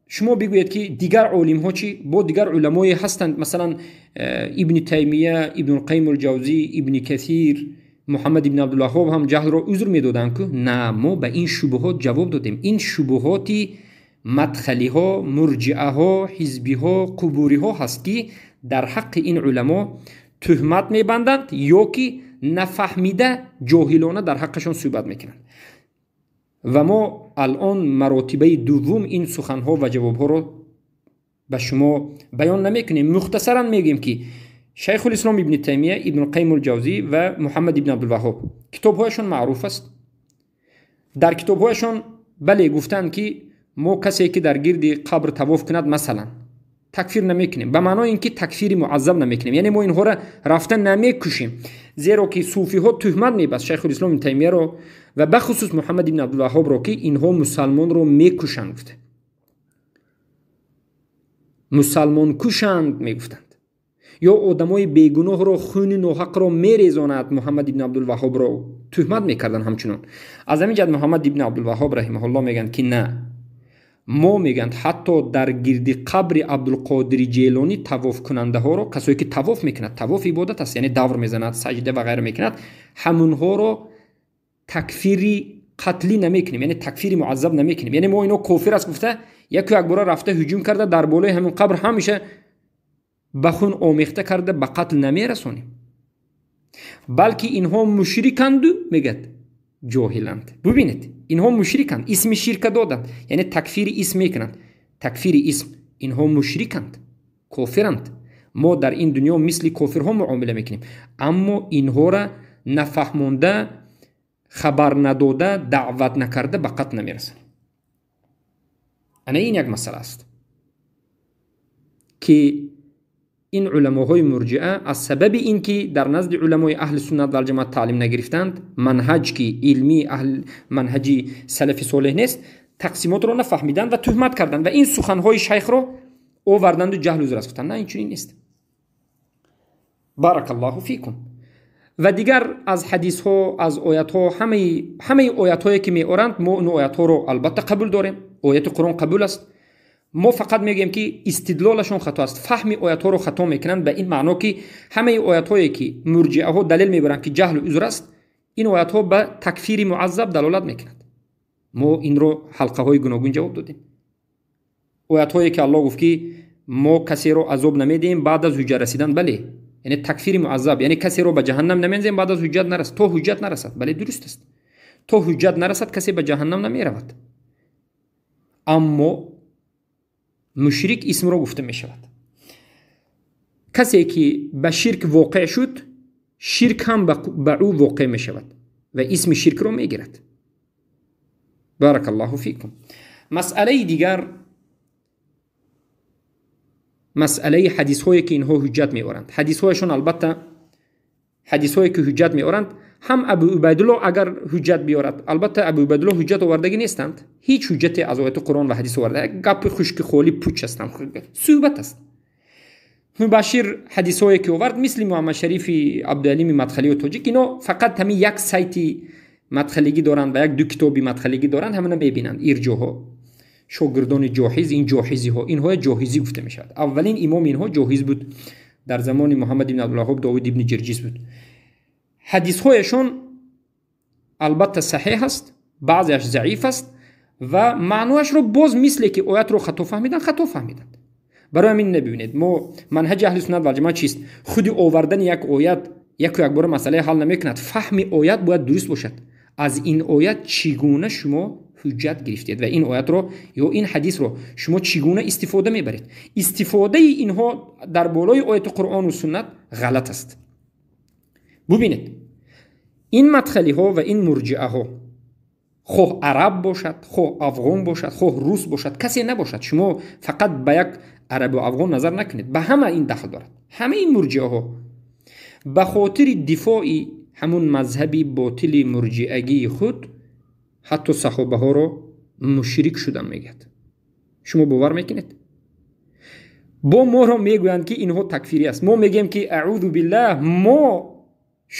шумо бигӯед, ки дигар олимҳо чӣ? Бо дигар уламое ҳастанд, масалан Ибни Таймия, Ибнулқайим Алҷавзӣ, Ибни Касир, Муҳаммад ибни Абдулваҳҳоб ҳам ҷаҳлро узр медоданд ку. На, мо ба ин шубҳот ҷавоб додем. Ин шубҳоти мадхалиҳо, мурҷиаҳо, ҳизбиҳо, қубуриҳо ҳаст, ки дар ҳаққи ин уламо туҳмат мебанданд ё ки нафаҳмида, ҷоҳилона дар ҳаққашон суҳбат мекунанд. Ва мо алон маротибаи дуввум ин суханҳо ва ҷавобҳоро ба шумо баён намекунем. Мухтасаран мегӯем, ки Шайхулислом Ибни Таймия, Ибнулқайим Алҷавзӣ ва Муҳаммад ибни Абдулваҳҳоб китобҳояшон маъруф аст. Дар китобҳояшон Бале, гуфтанд ки мо касе ки дар гирди қабр тавоф кунад, масалан, такфир намекунем, ба маънои ин ки такфири муаззаб намекунем, яъне мо инҳоро рафта намекушем, зеро ки суфиҳо туҳмат мебаст Шайхулислом ибн Таймияро ва бахусус Муҳаммад ибн Абдулваҳҳобро, ки инҳо мусалмонро мекушанд, гуфта мусалмонкушанд мегуфтанд, ё одамои бегуноҳро хуни ноҳақро мерезонад Муҳаммад ибн Абдулваҳҳобро туҳмат мекарданд. Ҳамчунон аз ҳамин ҷиҳат Муҳаммад ибн Абдулваҳҳоб раҳимаҳуллоҳ мегӯянд ки на, мо мегӯянд ҳатто дар гирди қабри Абдулқодири Ҷелонӣ тавофкунандаҳоро, касое ки тавоф мекунад, тавоф ибодат аст, яъне давр мезанад, саҷда ва ғайра мекунад, ҳамунҳоро такфири қатлӣ намекунем, яъне такфири муаззаб намекунем, яъне мо ино кофир аст гуфта яку якбора рафта ҳуҷум карда дар болои ҳамин қабр ҳамеша ба хун омехта карда ба қатл намерасонем, балки инҳо мушриканду мегӯяд ҷоҳиланд. Бубинед, инҳо мушриканд, исми ширка доданд, яъне такфири исм мекунанд, такфири исм, инҳо мушриканд, кофиранд, мо дар ин дунё мисли кофирҳо муомила мекунем, аммо инҳоро нафаҳмонда, хабар надода, даъват накарда ба қатл намерасонем. Ана ин як масъала аст ки ин уламоҳои мурҷиа аз сабаби ин ки дар назди уламои аҳли суннат валҷамоат таълим нагирифтанд, манҳаҷ ки илмии аҳл манҳаҷи салафи солеҳ нест, тақсимотро нафаҳмиданд ва туҳмат карданд ва ин суханҳои шайхро оварданду ҷаҳлу узр аст гуфтанд. На, инчунин нест. Баракаллоҳу фикум. Ва дигар аз ҳадисҳо, аз оятҳо, ҳамаи оятҳое ки меоранд, мо он оятҳоро албатта қабул дорем, ояти Қуръон қабул аст. Мо фақат мегӯем ки истидлолашон хато аст, фаҳми оятҳоро хато мекунанд, ба ин маъно ки ҳамаи оятҳое ки мурҷиаҳо далел мебаранд ки ҷаҳлу узр аст, ин оятҳо ба такфири муаззаб далолат мекунад. Мо инро ҳалқаҳои гуногун ҷавоб додем. Оятҳое ки Аллоҳ гуфт ки мо касеро азоб намедиҳем баъд аз ҳуҷҷат расидан, бале, яъне такфири муаззаб, яъне касеро ба ҷаҳаннам намендозем баъд аз ҳуҷҷат нарасад, то ҳуҷҷат нарасад, бале, дуруст аст, то ҳуҷҷат нарасад касе ба ҷаҳаннам намеравад. Аммо мушрик исмро гуфта мешавад. Касе ки ба ширк воқеъ шуд, ширк ҳам ба ӯ воқеъ мешавад ва исми ширкро мегирад. Баракаллоҳу фикум. Масъалаи дигар, масъалаи ҳадисҳое ки инҳо ҳуҷҷат меоранд. Ҳадисҳояшон албатта ҳадисҳое ки ҳуҷҷат меоранд, ҳам Абу Убайдуллоҳ агар ҳуҷҷат биёрад, албатта Абу Убайдуллоҳ ҳуҷҷат овардагӣ нестанд, ҳеҷ ҳуҷҷате аз ояти Қуръон ва ҳадис оварда, як гапи хушки холӣ пуч ҳастанд, суҳбат аст. Мубашир ҳадисҳое ки овард, мисли Муҳаммад Шарифи Абдуалими мадхалию тоҷик, ино фақат ҳамин як сайти мадхалигӣ доранд ва як ду китоби мадхалигӣ доранд, ҳамина мебинанд. Ирҷоҳо, шогирдони ҷоҳиз, ин ҷоҳизиҳо, инҳоя ҷоҳизӣ гуфта мешавад. Аввалин имоми инҳо ҷоҳиз буд, дар замони Муҳаммад ибн Абдулваҳҳоб Довуд ибни Ҷирҷис буд. Ҳадисҳояшон албатта саҳеҳ аст, баъзеаш заиф аст ва маъноашро боз мисле ки оятро хато фаҳмиданд, хато фаҳмиданд. Барои ҳамин набибинед, мо манҳаҷи аҳли суннат валҷамоат чист? Худи овардани як оят яку якбора масъалаи ҳал намекунад. Фаҳми оят бояд дуруст бошад. Аз ин оят чӣ гуна шумо ҳуҷҷат гирифтед ва ин оятро ё ин ҳадисро шумо чӣ гуна истифода мебаред? Истифодаи инҳо дар болои ояти Қуръону суннат ғалат аст. Бубинед, ин мадхалиҳо ва ин мурҷиаҳо, хоҳ араб бошад, хоҳ афғон бошад, хоҳ рус бошад, касе набошад, шумо фақат ба як арабу афғон назар накунед, ба ҳама ин дахл дорад. Ҳамаи мурҷиаҳо ба хотири дифои ҳамун мазҳаби ботили мурҷиагии худ ҳатто саҳобаҳоро мушрик шудан мегӯяд. Шумо бовар мекунед? Бо моро мегӯянд ки инҳо такфирӣ аст. Мо мегӯем ки аъузу биллаҳ, мо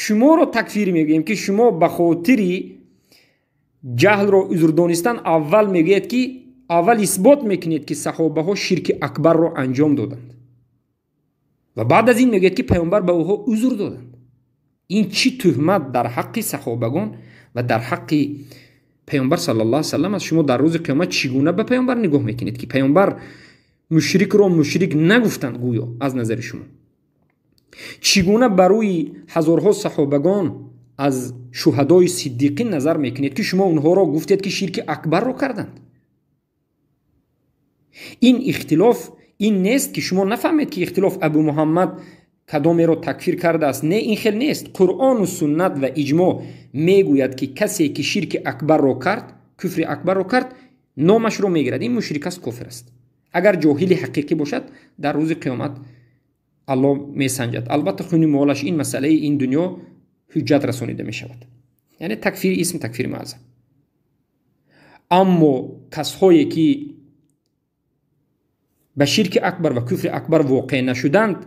шуморо такфирӣ мегӯем ки шумо ба хотири ҷаҳлро узр донистан аввал мегӯяд ки аввал исбот мекунед ки саҳобаҳо ширки акбарро анҷом доданд ва баъд аз ин мегӯяд ки паёмбар ба ӯҳо узр доданд. Ин чӣ туҳмат дар ҳаққи саҳобагон ва дар ҳаққи паёмбар саллаллоҳу алайҳи васаллам аст. Шумо дар рӯзи қиёмат чӣ гуна ба паёмбар нигоҳ мекунед ки паёмбар мушрикро мушрик нагуфтанд гӯё аз назари шумо? Чӣ гуна ба рӯи ҳазорҳо саҳобагон аз шуҳадои сиддиқин назар мекунед ки шумо онҳоро гуфтед ки ширки акбарро карданд? Ин ихтилоф ин нест ки шумо нафаҳмед ки ихтилоф Абу Муҳаммад кадомеро такфир кардааст. Не, ин хел нест. Қуръону суннат ва иҷмоъ мегӯяд ки касе ки ширки акбарро кард куфри акбарро кард, номашро мегирад, ин мушрик аст, кофир аст. Агар ҷоҳили ҳақиқӣ бошад, дар рӯзи қиёмат Аллоҳ месанҷад. Албатта хуни молаш ин масъалаи ин дунё ҳуҷҷат расонида мешавад, яъне такфири исм, такфири муаззам. Аммо касҳое ки ба ширки акбар ва куфри акбар воқеъ нашуданд,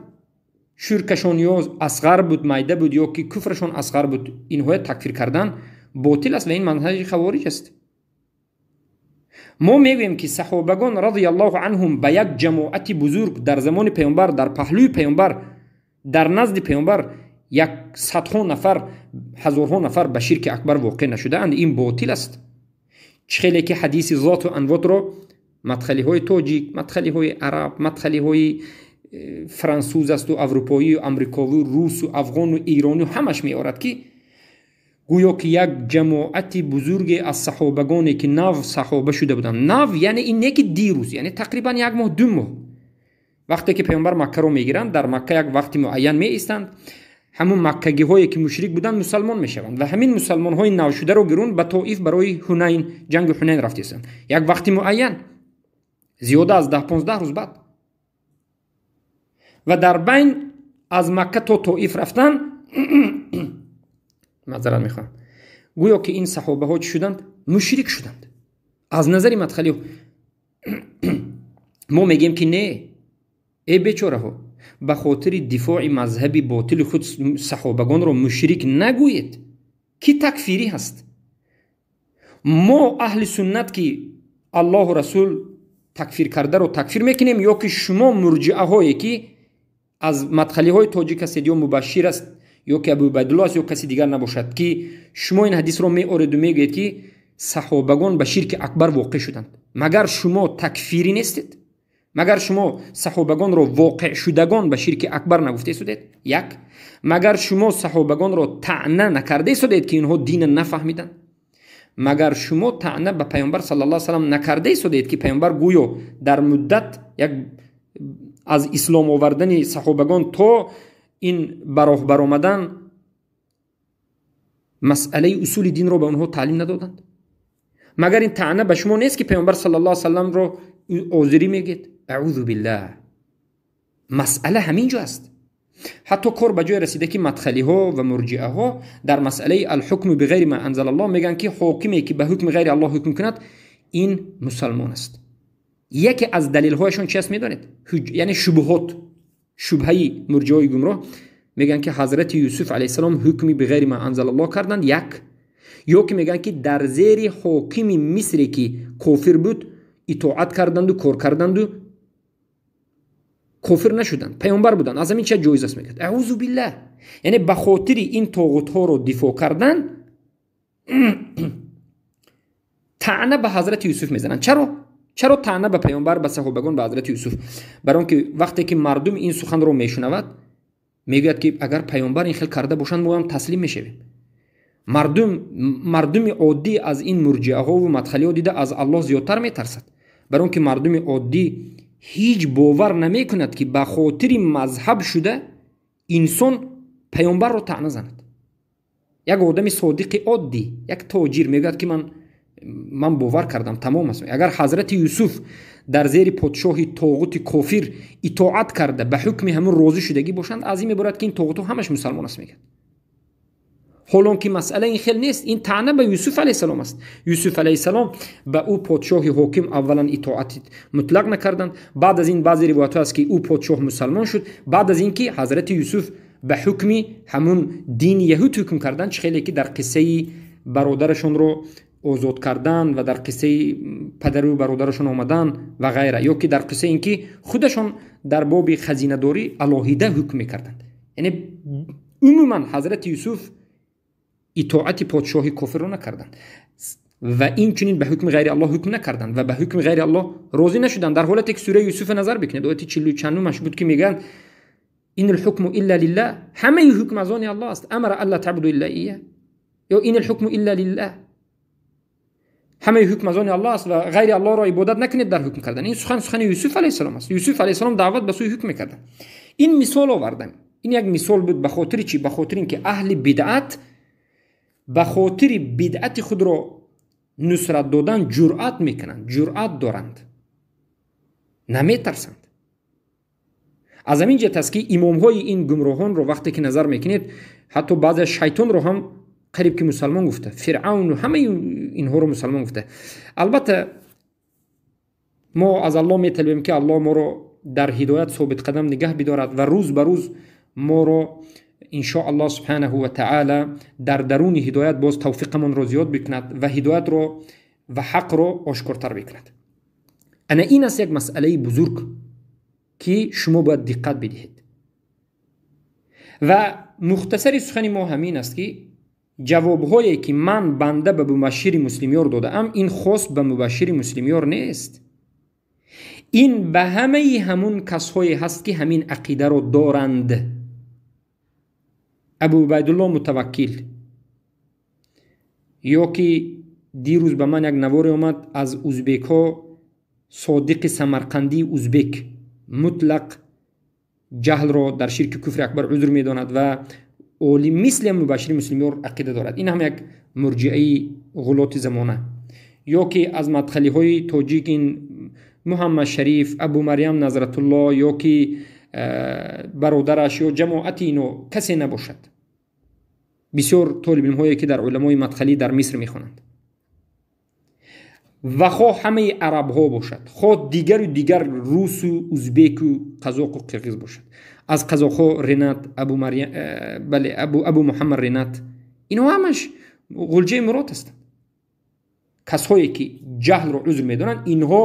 ширкашон ё асғар буд, майда буд, ё ки куфрашон асғар буд, инҳоя такфир кардан ботил аст ва ин манҳаҷи хавориҷ аст. Мо мегӯем ки саҳобагон радиаллоҳу анҳум ба як ҷамоати бузург дар замони паёмбар, дар паҳлӯи паёмбар, дар назди паёмбар як садҳо нафар, ҳазорҳо нафар ба ширки акбар воқеъ нашудаанд. Ин ботил аст. Чӣ хеле ки ҳадиси зоту анвотро мадхалиҳои тоҷик, мадхалиҳои араб, мадхалиҳои франсуз асту аврупоию амрикову русу афғону иронию ҳамаш меорад, ки гӯё ки як ҷамоати бузурге аз саҳобагоне ки нав саҳоба шуда буданд, нав яъне ин не ки дирӯз, яъне тақрибан як моҳ, 2 моҳ, вақте ки паёмбар Маккаро мегиранд, дар Макка як вақти муайян меистанд, ҳамун маккагиҳое ки мушрик буданд мусалмон мешаванд ва ҳамин мусалмонҳои навшударо гирун ба Тоиф барои Ҳунайн, ҷанги Ҳунайн рафтесанд. Як вақти муайян, зиёда аз 10-15 рӯз баъд, ва дар байн аз Макка то Тоиф рафтан, маъзарат мехоҳам, гӯё ки ин саҳобаҳо чӣ шуданд? Мушрик шуданд аз назари мадхалиҳо. Мо мегӯем ки не, э бечораҳо, ба хотири дифои мазҳаби ботили худ саҳобагонро мушрик нагӯед, ки такфирӣ ҳаст. Мо аҳли суннат ки Аллоҳу расул такфир кардаро такфир мекунем, ё ки шумо мурҷиаҳое ки аз мадхалиҳои тоҷик ҳастед, ё мубашшир аст, ё ки Абу Убайдулло аст, ё каси дигар набошад, ки шумо ин ҳадисро меореду мегӯед ки саҳобагон ба ширки акбар воқеъ шуданд. Магар шумо такфирӣ нестед? Магар шумо саҳобагонро воқеъ шудагон ба ширки акбар нагуфта истодед? Як. Магар шумо саҳобагонро таъна накарда истодед ки инҳо дина нафаҳмиданд? Магар шумо таъна ба паёмбар саллаллоҳу алайҳи васаллам накарда истодед ки паёмбар гӯё дар муддат як аз ислом овардани саҳобагон то ин ба роҳ баромадан масъалаи усули динро ба онҳо таълим надоданд? Магар ин таъна ба шумо нест ки паёмбар саллаллоҳу алайҳи васалламро озирӣ мегӯед? Аъузу биллаҳ. Масъала ҳамин ҷо аст. Ҳатто кор ба ҷое расида ки мадхалиҳо ва мурҷиаҳо дар масъалаи алҳукму биғайри ма анзалаллоҳ мегӯянд ки ҳокиме ки ба ҳукми ғайри Аллоҳ ҳукм кунад, ин мусалмон аст. Яке аз далелҳояшон чи аст медонед? Яъне шубҳот, шубҳаи мурҷиаҳои гумроҳ мегӯянд ки ҳазрати Юсуф алайҳиссалом ҳукми биғайри ма анзалаллоҳ карданд, як. Ё ки мегӯянд ки дар зери ҳокими Мисре ки кофир буд итоат карданду кор карданду кофир нашуданд, паёмбар буданд, аз ҳамин чиз ҷоиз аст мегӯяд. Аъузу биллаҳ. Яъне ба хотири ин тоғутҳоро дифоъ кардан таъна ба ҳазрати Юсуф мезананд. Чаро? Чаро таъна ба паёмбар, ба саҳобагон, ба ҳазрати Юсуф? Барои он ки вақте ки мардум ин суханро мешунавад, мегӯяд ки агар паёмбар ин хел карда бошанд, мо ҳам таслим мешавем. Мардуми оддӣ аз ин мурҷиаҳову мадхалиҳо дида аз Аллоҳ зиёдтар метарсад. Барои он ки мардуми оддӣ ҳеҷ бовар намекунад ки ба хотири мазҳаб шуда инсон паёмбарро таъна занад. Як одами содиқи оддӣ, як тоҷир мегӯяд ки ман бовар кардам, тамом аст. Агар ҳазрати Юсуф дар зери подшоҳи тоғути кофир итоат карда ба ҳукми ҳамун розӣ шудагӣ бошанд, аз ин меборад ки ин тоғутҳо ҳамаш мусалмон аст мегӯяд. Ҳолон ки масъала ин хел нест, ин таъна ба Юсуф алайҳиссалом аст. Юсуф алайҳиссалом ба ӯ подшоҳи ҳоким аввалан итоати мутлақ накарданд. Баъд аз ин баъзе ривоятҳо аст ки ӯ подшоҳ мусалмон шуд. Баъд аз ин ки ҳазрати Юсуф ба ҳукми ҳамун дини яҳуд ҳукм карданд, чӣ хеле ки дар қиссаи бародарашонро озод кардан ва дар қиссаи падару бародарашон омадан ва ғайра, ё ки дар қиссаи ин ки худашон дар боби хазинадорӣ алоҳида ҳукм мекарданд. Яъне умуман ҳазрати Юсуф итоати подшоҳи кофирро накарданд ва инчунин ба ҳукми ғайри Аллоҳ ҳукм накарданд ва ба ҳукми ғайри Аллоҳ розӣ нашуданд. Дар ҳолате ки сураи Юсуф назар бикунед, ояти 40 чандумаш буд ки мегӯянд ин алҳукму илла лиллаҳ, ҳамаи ҳукм аз они Аллоҳ аст. Амара алла табуду илла ия, ё ин алҳукму илла лиллаҳ, ҳамаи ҳукм аз они Аллоҳ аст ва ғайри Аллоҳро ибодат накунед дар ҳукм кардан. Ин сухан сухани Юсуф алайҳиссалом аст. Юсуф алайҳиссалом даъват ба сӯи ҳукм мекарданд. Ин мисол овардам, ин як мисол буд. Ба хотири чӣ? Ба хотири ин ки аҳли бидъат ба хотири бидъати худро нусрат додан ҷуръат мекунанд, ҷуръат доранд, наметарсанд. Аз ҳамин ҷиҳат аст, ки имомҳои ин гумроҳонро вақте ки назар мекунед, ҳатто баъзе шайтонро ҳам қариб ки мусалмон гуфта, Фиръавну ҳамаи инҳоро мусалмон гуфта. Албатта, мо аз Аллоҳ металабем, ки Аллоҳ моро дар ҳидоят собитқадам нигаҳ бидорад ва рӯз ба рӯз моро иншоаллоҳ субҳанаҳу ва таъала дар даруни ҳидоят боз тавфиқамонро зиёд бикунад ва ҳидоятро ва ҳақро ошкортар бикунад. Ана ин аст як масъалаи бузург, ки шумо бояд диққат бидиҳед. Ва мухтасари сухани мо ҳамин аст, ки ҷавобҳое, ки ман банда ба Мубашшири Муслимёр додаам, ин хос ба Мубашшири Муслимёр нест. Ин ба ҳамаи ҳамун касҳое ҳаст, ки ҳамин ақидаро доранд. Абу Убайдулло Мутаваккил, ё ки дирӯз ба ман як наворе омад аз узбекҳо, Содиқи Самарқандии узбек мутлақ ҷаҳлро дар ширки куфри акбар узр медонад ва олим мисли Мубашшири Муслимёр ақида дорад. Ин ҳам як мурҷиаи ғулоти замона. Ё ки аз мадхалиҳои тоҷик ин Муҳаммад Шариф, Абу Марьям Назратулло, ё ки бародараш ё ҷамоати ино касе набошад. Бисёр толибилмҳое, ки дар уламои мадхалӣ дар Миср мехонанд, ва хоҳ ҳамаи арабҳо бошад, хоҳ дигару дигар русу узбеку қазоқу қирғиз бошад. Аз қазоқҳо Ренат Абу Марьям, бале, Абу Муҳаммад Ренат, инҳо ҳамаш ғулҷаи мурод ҳастанд. Касҳое, ки ҷаҳлро узр медонанд, инҳо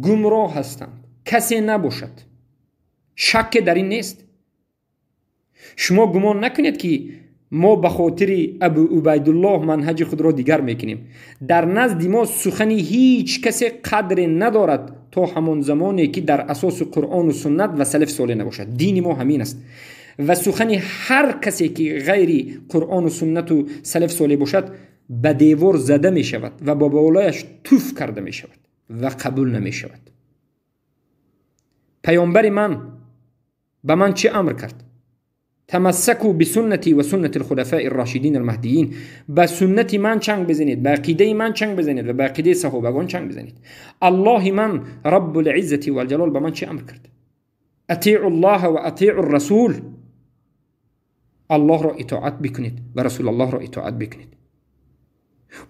гумроҳ ҳастанд, касе набошад, шакке дар ин нест. Шумо гумон накунед, ки мо ба хотири Абу Убайдуллоҳ манҳаҷи худро дигар мекунем. Дар назди мо сухани ҳеҷ касе қадре надорад то ҳамон замоне, ки дар асоси Қуръону суннат ва салаф солеҳ набошад. Дини мо ҳамин аст ва сухани ҳар касе, ки ғайри Қуръону суннату салаф солеҳ бошад, ба девор зада мешавад ва ба болояш туф карда мешавад ва қабул намешавад. Паёмбари ман ба ман чӣ амр кард? Тамассаку бисуннати ва суннати алхулафаи рашидин алмаҳдиин. Ба суннати ман чанг бизанед, ба ақидаи ман чанг бизанед ва ба ақидаи саҳобагон чанг бизанед. Аллоҳи ман Раббул иззати валҷалол ба ман чӣ амр кард? Атиу ллоҳа ва атиу расул. Аллоҳро итоат бикунед ва Расулаллоҳро итоат бикунед.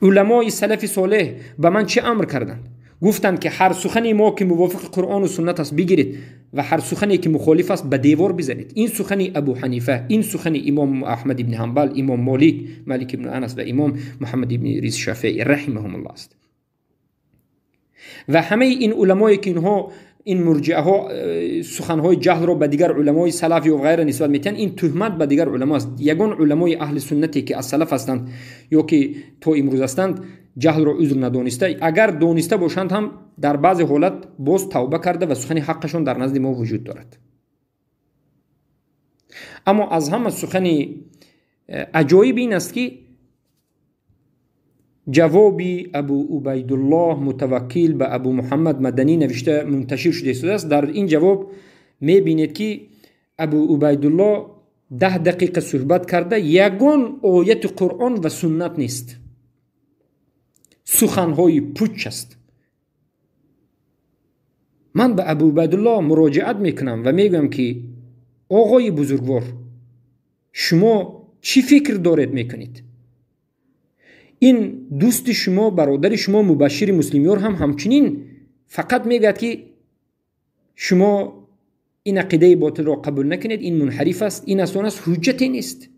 Уламои салафи солеҳ ба ман чӣ амр карданд? Гуфтанд, ки ҳар сухани мо, ки мувофиқи Қуръону суннат аст, бигиред ва ҳар сухане, ки мухолиф аст, ба девор бизанед. Ин сухани Абу Ҳанифа, ин сухани имом Аҳмад ибни Ҳанбал, имом Молик, Малик ибни Анас ва имом Муҳаммад ибни Идрис Шафеӣ раҳимаҳумуллоҳ аст. Ва ҳамаи ин уламое, ки инҳо, ин мурҷиаҳо, суханҳои ҷаҳлро ба дигар уламои салаф ё ғайра нисбат метиҳанд, ин туҳмат ба дигар уламо аст. Ягон уламои аҳли суннате, ки аз салаф ҳастанд ё ки то имрӯз ҳастанд, ҷаҳлро узр надониста, агар дониста бошанд ҳам, дар баъзе ҳолат боз тавба карда ва сухани ҳаққашон дар назди мо вуҷуд дорад. Аммо аз ҳама сухани аҷоиб ин аст, ки ҷавоби Абу Убайдуллоҳ Мутаваккил ба Абу Муҳаммад Маданӣ навишта мунташир шуда истодааст. Дар ин ҷавоб мебинед, ки Абу Убайдуллоҳ 10 дақиқа суҳбат карда, ягон ояти Қуръон ва суннат нест, суханҳои пуч аст. Ман ба Абу Убайдуллоҳ муроҷиат мекунам ва мегӯям, ки оғои бузургвор, шумо чӣ фикр доред мекунед? Ин дӯсти шумо, бародари шумо Мубашшири Муслимёр ҳам ҳамчунин фақат мегӯяд, ки шумо ин ақидаи ботилро қабул накунед, ин мунҳариф аст, ин аст, он аст, ҳуҷҷате нест.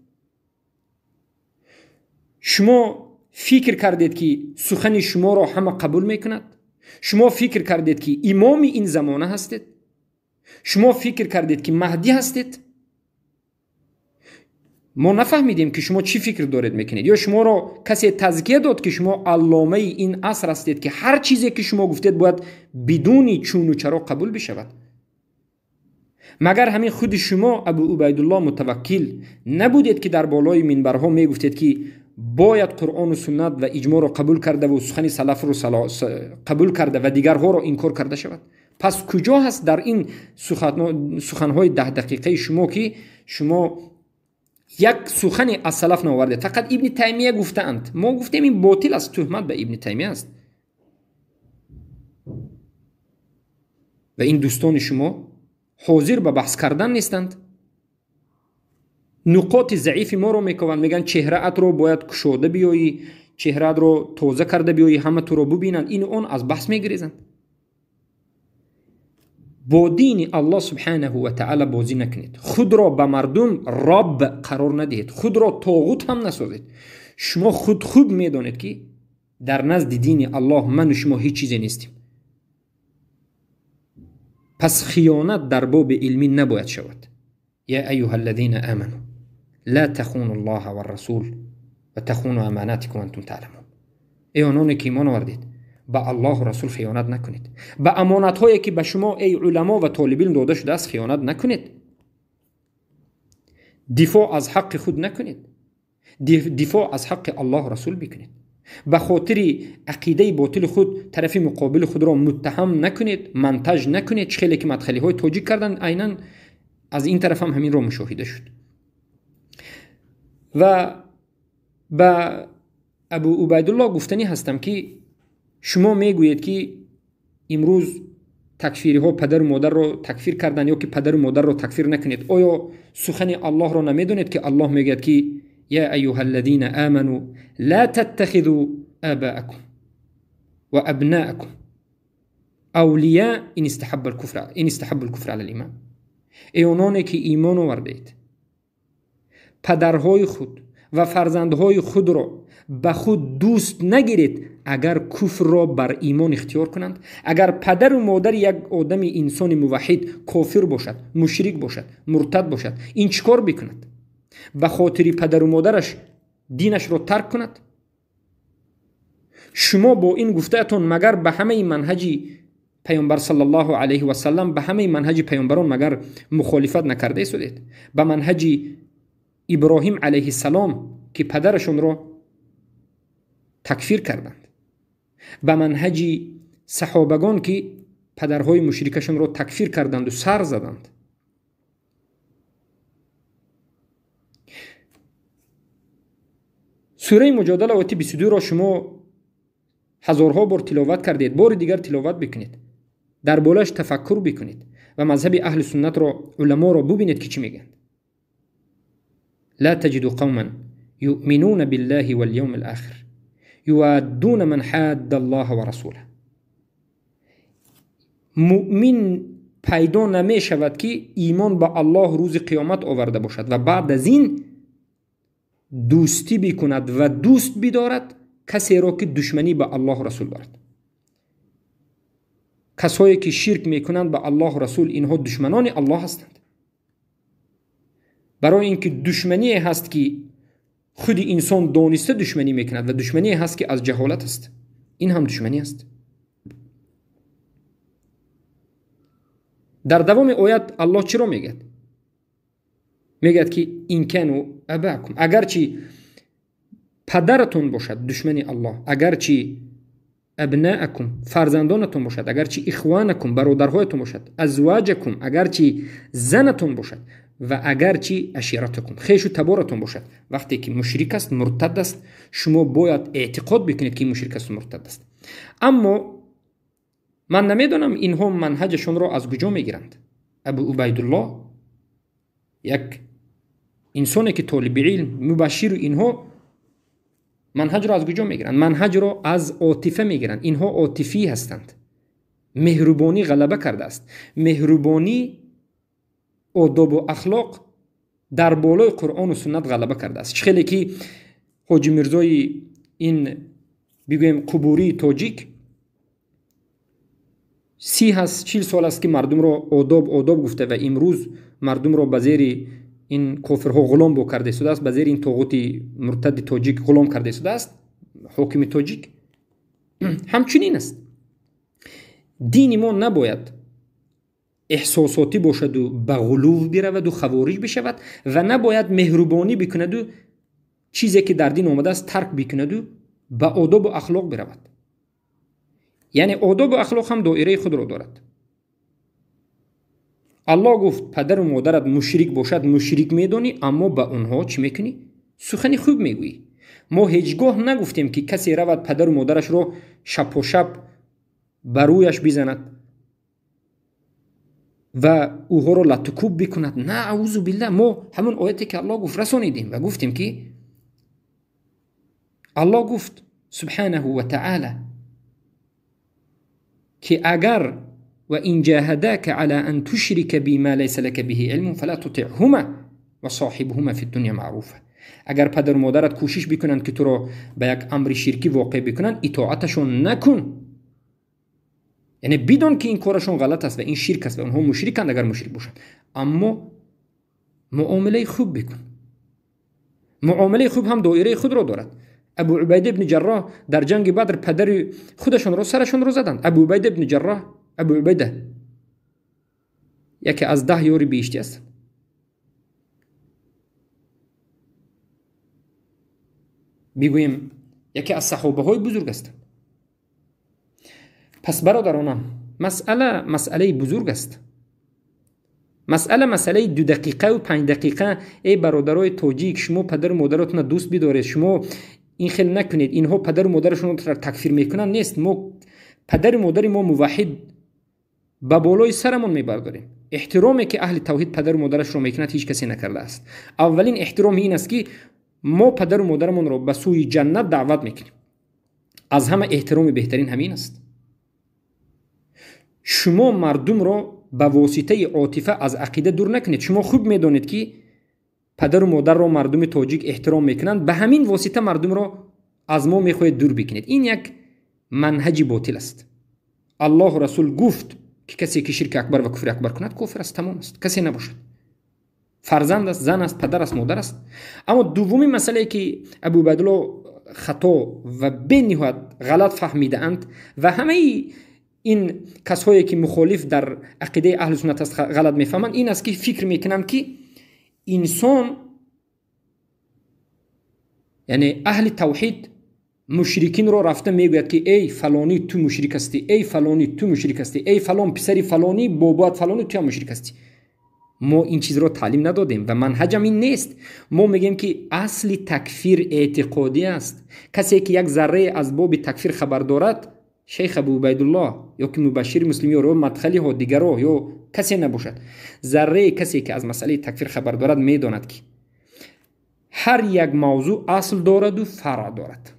Шумо фикр кардед, ки сухани шуморо ҳама қабул мекунад? Шумо фикр кардед, ки имоми ин замона ҳастед? Шумо фикр кардед, ки Маҳдӣ ҳастед? Мо нафаҳмидем, ки шумо чӣ фикр доред мекунед. Ё шуморо касе тазкия дод, ки шумо алломаи ин аср ҳастед, ки ҳар чизе, ки шумо гуфтед, бояд бидуни чуну чаро қабул бишавад? Магар ҳамин худи шумо Абу Убайдуллоҳ Мутаваккил набудед, ки дар болои минбарҳо мегуфтед, ки бояд Қуръону суннат ва иҷмоъро қабул кардаву сухани салафро қабул карда ва дигарҳоро инкор карда шавад? Пас куҷо ҳаст дар ин суханҳои 10 дақиқаи шумо, ки шумо Як сухане аз салаф наовардед, фақат Ибни Таймия гуфтаанд. Мо гуфтем ин ботил аст, туҳмат ба Ибни Таймия аст. Ва ин дӯстони шумо ҳозир ба баҳс кардан нестанд. Нуқоти заифи моро мекованд, мегӯянд чеҳраатро бояд кушода биёӣ, чеҳраатро тоза карда биёӣ, ҳама туро бубинанд. Ину он аз баҳс мегирезанд. Бо дини Аллоҳ субҳанаҳу ва таъала бозӣ накунед. Худро ба мардум раб қарор надиҳед, худро тоғут ҳам насозед. Шумо худ хуб медонед, ки дар назди дини Аллоҳ ману шумо ҳеҷ чизе нестем. Пас хиёнат дар боби илмӣ набояд шавад. Я айюҳа аллазина аману ла тахуну аллоҳа варрасул ва тахуну аманатикум антум таъламун. Эй ононе ки имон овардед, ба Аллоҳу расул хиёнат накунед, ба амонатҳое ки ба шумо эй уламо ва толибилм дода шудааст хиёнат накунед, дифоъ аз ҳаққи худ накунед, дифоъ аз ҳаққи Аллоҳу расул бикунед. Ба хотири ақидаи ботили худ тарафи муқобили худро муттаҳам накунед, мантаж накунед. Чӣ хеле ки мадхалиҳои тоҷик карданд, айнан аз ин тараф ҳам ҳаминро мушоҳида шуд. Ва ба Абу Убайдуллоҳ гуфтанӣ ҳастам, ки шумо мегӯед, ки имрӯз такфириҳо падару модарро такфир карданд ё ки падару модарро такфир накунед. Оё сухани Аллоҳро намедонед, ки Аллоҳ мегӯяд, ки я айюҳа аллазина аману ла таттахизу абаакум ва абнаакум авлия ин истаҳаббу алкуфра ала лиман. Эй ононе ки имон овардаед, падарҳои худ ва фарзандҳои худро ба худ дӯст нагиред, агар куфрро бар имон ихтиёр кунанд. Агар падару модари як одами инсони муваҳҳид кофир бошад, мушрик бошад, муртад бошад, ин чӣ кор бикунад? Ба хотири падару модараш динашро тарк кунад? Шумо бо ин гуфтаатон магар ба ҳамаи манҳаҷи паёмбар саллаллоҳу алайҳи васаллам, ба ҳамаи манҳаҷи паёмбарон магар мухолифат накарда истодед? Ба манҳаҷи Иброҳим алайҳиссалом, ки падарашонро такфир карданд, ба манҳаҷи саҳобагон, ки падарҳои мушрикашонро такфир карданду сар заданд. Сураи Муҷодала ояти 22-ро шумо ҳазорҳо бор тиловат кардед, бори дигар тиловат бикунед, дар болояш тафаккур бикунед ва мазҳаби аҳли суннатро, уламоро бубинед, ки чӣ мегӯянд. لا تجد قوما يؤمنون بالله واليوم الآخر يوادون من حاد الله ورسوله. مؤمن пайдо намешавад, ки имон ба Аллоҳ рӯзи қиёмат оварда бошад ва баъд аз ин дӯстӣ бикунад ва дӯст бидорад касеро, ки душманӣ ба Аллоҳу расул дорад. Касое ки ширк мекунанд ба Аллоҳу расул, инҳо душманони Аллоҳ ҳастанд. Барои ин ки душмание ҳаст, ки худи инсон дониста душманӣ мекунад, ва душмание ҳаст, ки аз ҷаҳолат аст. Ин ҳам душманӣ аст. Дар давоми оят Аллоҳ чиро мегӯяд? Мегӯяд, ки ин кану абаакум, агарчи падаратон бошад душмани Аллоҳ, агарчи абнаакум фарзандонатон бошад, агарчи ихванакум бародарҳоятон бошад, азваҷакум агарчи занатон бошад ва агарчи аширатакум хешу таборатон бошад. Вақте ки мушрик аст, муртад аст, шумо бояд эътиқод бикунед, ки мушрик аст, муртад аст. Аммо ман намедонам инҳо манҳаҷашонро аз куҷо мегиранд. Абу Убайдуллоҳ як инсоне, ки толиби илм, мубашширу инҳо манҳаҷро аз куҷо мегиранд? Манҳаҷро аз отифа мегиранд. Инҳо отифӣ ҳастанд. Меҳрубонӣ ғалаба кардааст. Меҳрубонӣ, одобу ахлоқ дар болои Қуръону суннат ғалаба кардааст. Чӣ хеле ки Ҳоҷи Мирзои ин бигӯем қубурии тоҷик 30-40 сол аст, ки мардумро одоб одоб гуфта ва имрӯз мардумро ба зери ин кофирҳо ғулом бо карда истодааст, ба зери ин тоғути муртади тоҷик ғулом карда истодааст. Ҳокими тоҷик ҳамчунин аст. Дини мо набояд эҳсосотӣ бошаду ба ғулув бираваду хавориҷ бишавад ва набояд меҳрубонӣ бикунаду чизе ки дар дин омадааст тарк бикунаду ба одобу ахлоқ биравад. Яъне одобу ахлоқ ҳам доираи худро дорад. Аллоҳ гуфт падару модарат мушрик бошад, мушрик медонӣ, аммо ба онҳо чӣ мекунӣ? Сухани хуб мегӯӣ. Мо ҳеҷ гоҳ нагуфтем, ки касе равад падару модарашро шапошап ба рӯяш бизанад ва ӯҳоро латтукӯб бикунад. На, аузу билла, мо ҳамон ояте ки Аллоҳ гуфт расонидем ва гуфтем, ки Аллоҳ гуфт субҳанаҳу ва таъала, ки агар ва ин ҷаҳадака ала ан тушрика бима лайса лака биҳи илмун фала тутиъҳума ва соҳибҳума фи дунё маъруфа. Агар падару модарат кӯшиш бикунанд, ки туро ба як амри ширкӣ воқеъ бикунанд, итоаташон накун. Яъне бидон, ки ин корашон ғалат аст ва ин ширк аст ва онҳо мушриканд, агар мушрик бошанд, аммо муомилаи хуб бикун. Муомилаи хуб ҳам доираи худро дорад. Абу Убайда ибни Ҷарроҳ дар ҷанги Бадр падари худашонро сарашонро заданд. Абу Убайда ибни Ҷарроҳ, Абу Убайда яке аз 10 ёри биҳиштӣ ҳастанд. Бигӯем, яке аз саҳобаҳои бузург ҳастанд. Пас бародаронам, масъала масъалаи бузург аст. Масъала масъалаи 2 дақиқаю 5 дақиқа. Эй бародарои тоҷик, шумо падару модаротонро дӯст бидоред, шумо ин хел накунед, инҳо падару модарашонро такфир мекунанд. Нест, мо падари модари мо муваҳид ба болои сарамон мебардорем. Эҳтироме ки аҳли тавҳид падару модарашро мекунад, ҳеҷ касе накардааст. Аввалин эҳтироми ин аст, ки мо падару модарамонро ба сӯи ҷаннат даъват мекунем. Аз ҳама эҳтироми беҳтарин ҳамин аст. Шумо мардумро ба воситаи отифа аз ақида дур накунед. Шумо хуб медонед, ки падару модарро мардуми тоҷик эҳтиром мекунанд, ба ҳамин восита мардумро аз мо мехоҳед дур бикунед. Ин як манҳаҷи ботил аст. Аллоҳу расул гуфт, ки касе ки ширки акбар ва куфри акбар кунад, кофир аст, тамом аст, касе набошад, фарзанд аст, зан аст, падар аст, модар аст. Аммо дуввумин масъалае ки Абу Убайдулло хато ва бениҳоят ғалат фаҳмидаанд ва ҳамаи ин касҳое ки мухолиф дар ақидаи аҳли суннат аст ғалат мефаҳманд, ин аст, ки фикр мекунанд, ки инсон, яъне аҳли тавҳид, мушрикинро рафта мегӯяд, ки эй фалонӣ, ту мушрик ҳастӣ, эй фалонӣ, ту мушрик ҳастӣ, эй фалон писари фалонӣ, бобоат фалонӣ, ту ҳам мушрик ҳастӣ. Мо ин чизро таълим надодем ва манҳаҷам ин нест. Мо мегӯем, ки асли такфир эътиқодӣ аст. Касе ки як заррае аз боби такфир хабар дорад, шейх Абу Убайдуллоҳ ё ки мубашшири муслимӣ ё мадхалиҳо дигаро ё касе набошад, заррае касе ки аз масъалаи такфир хабар дорад, медонад, ки ҳар як мавзӯъ асл дораду фаръ дорад.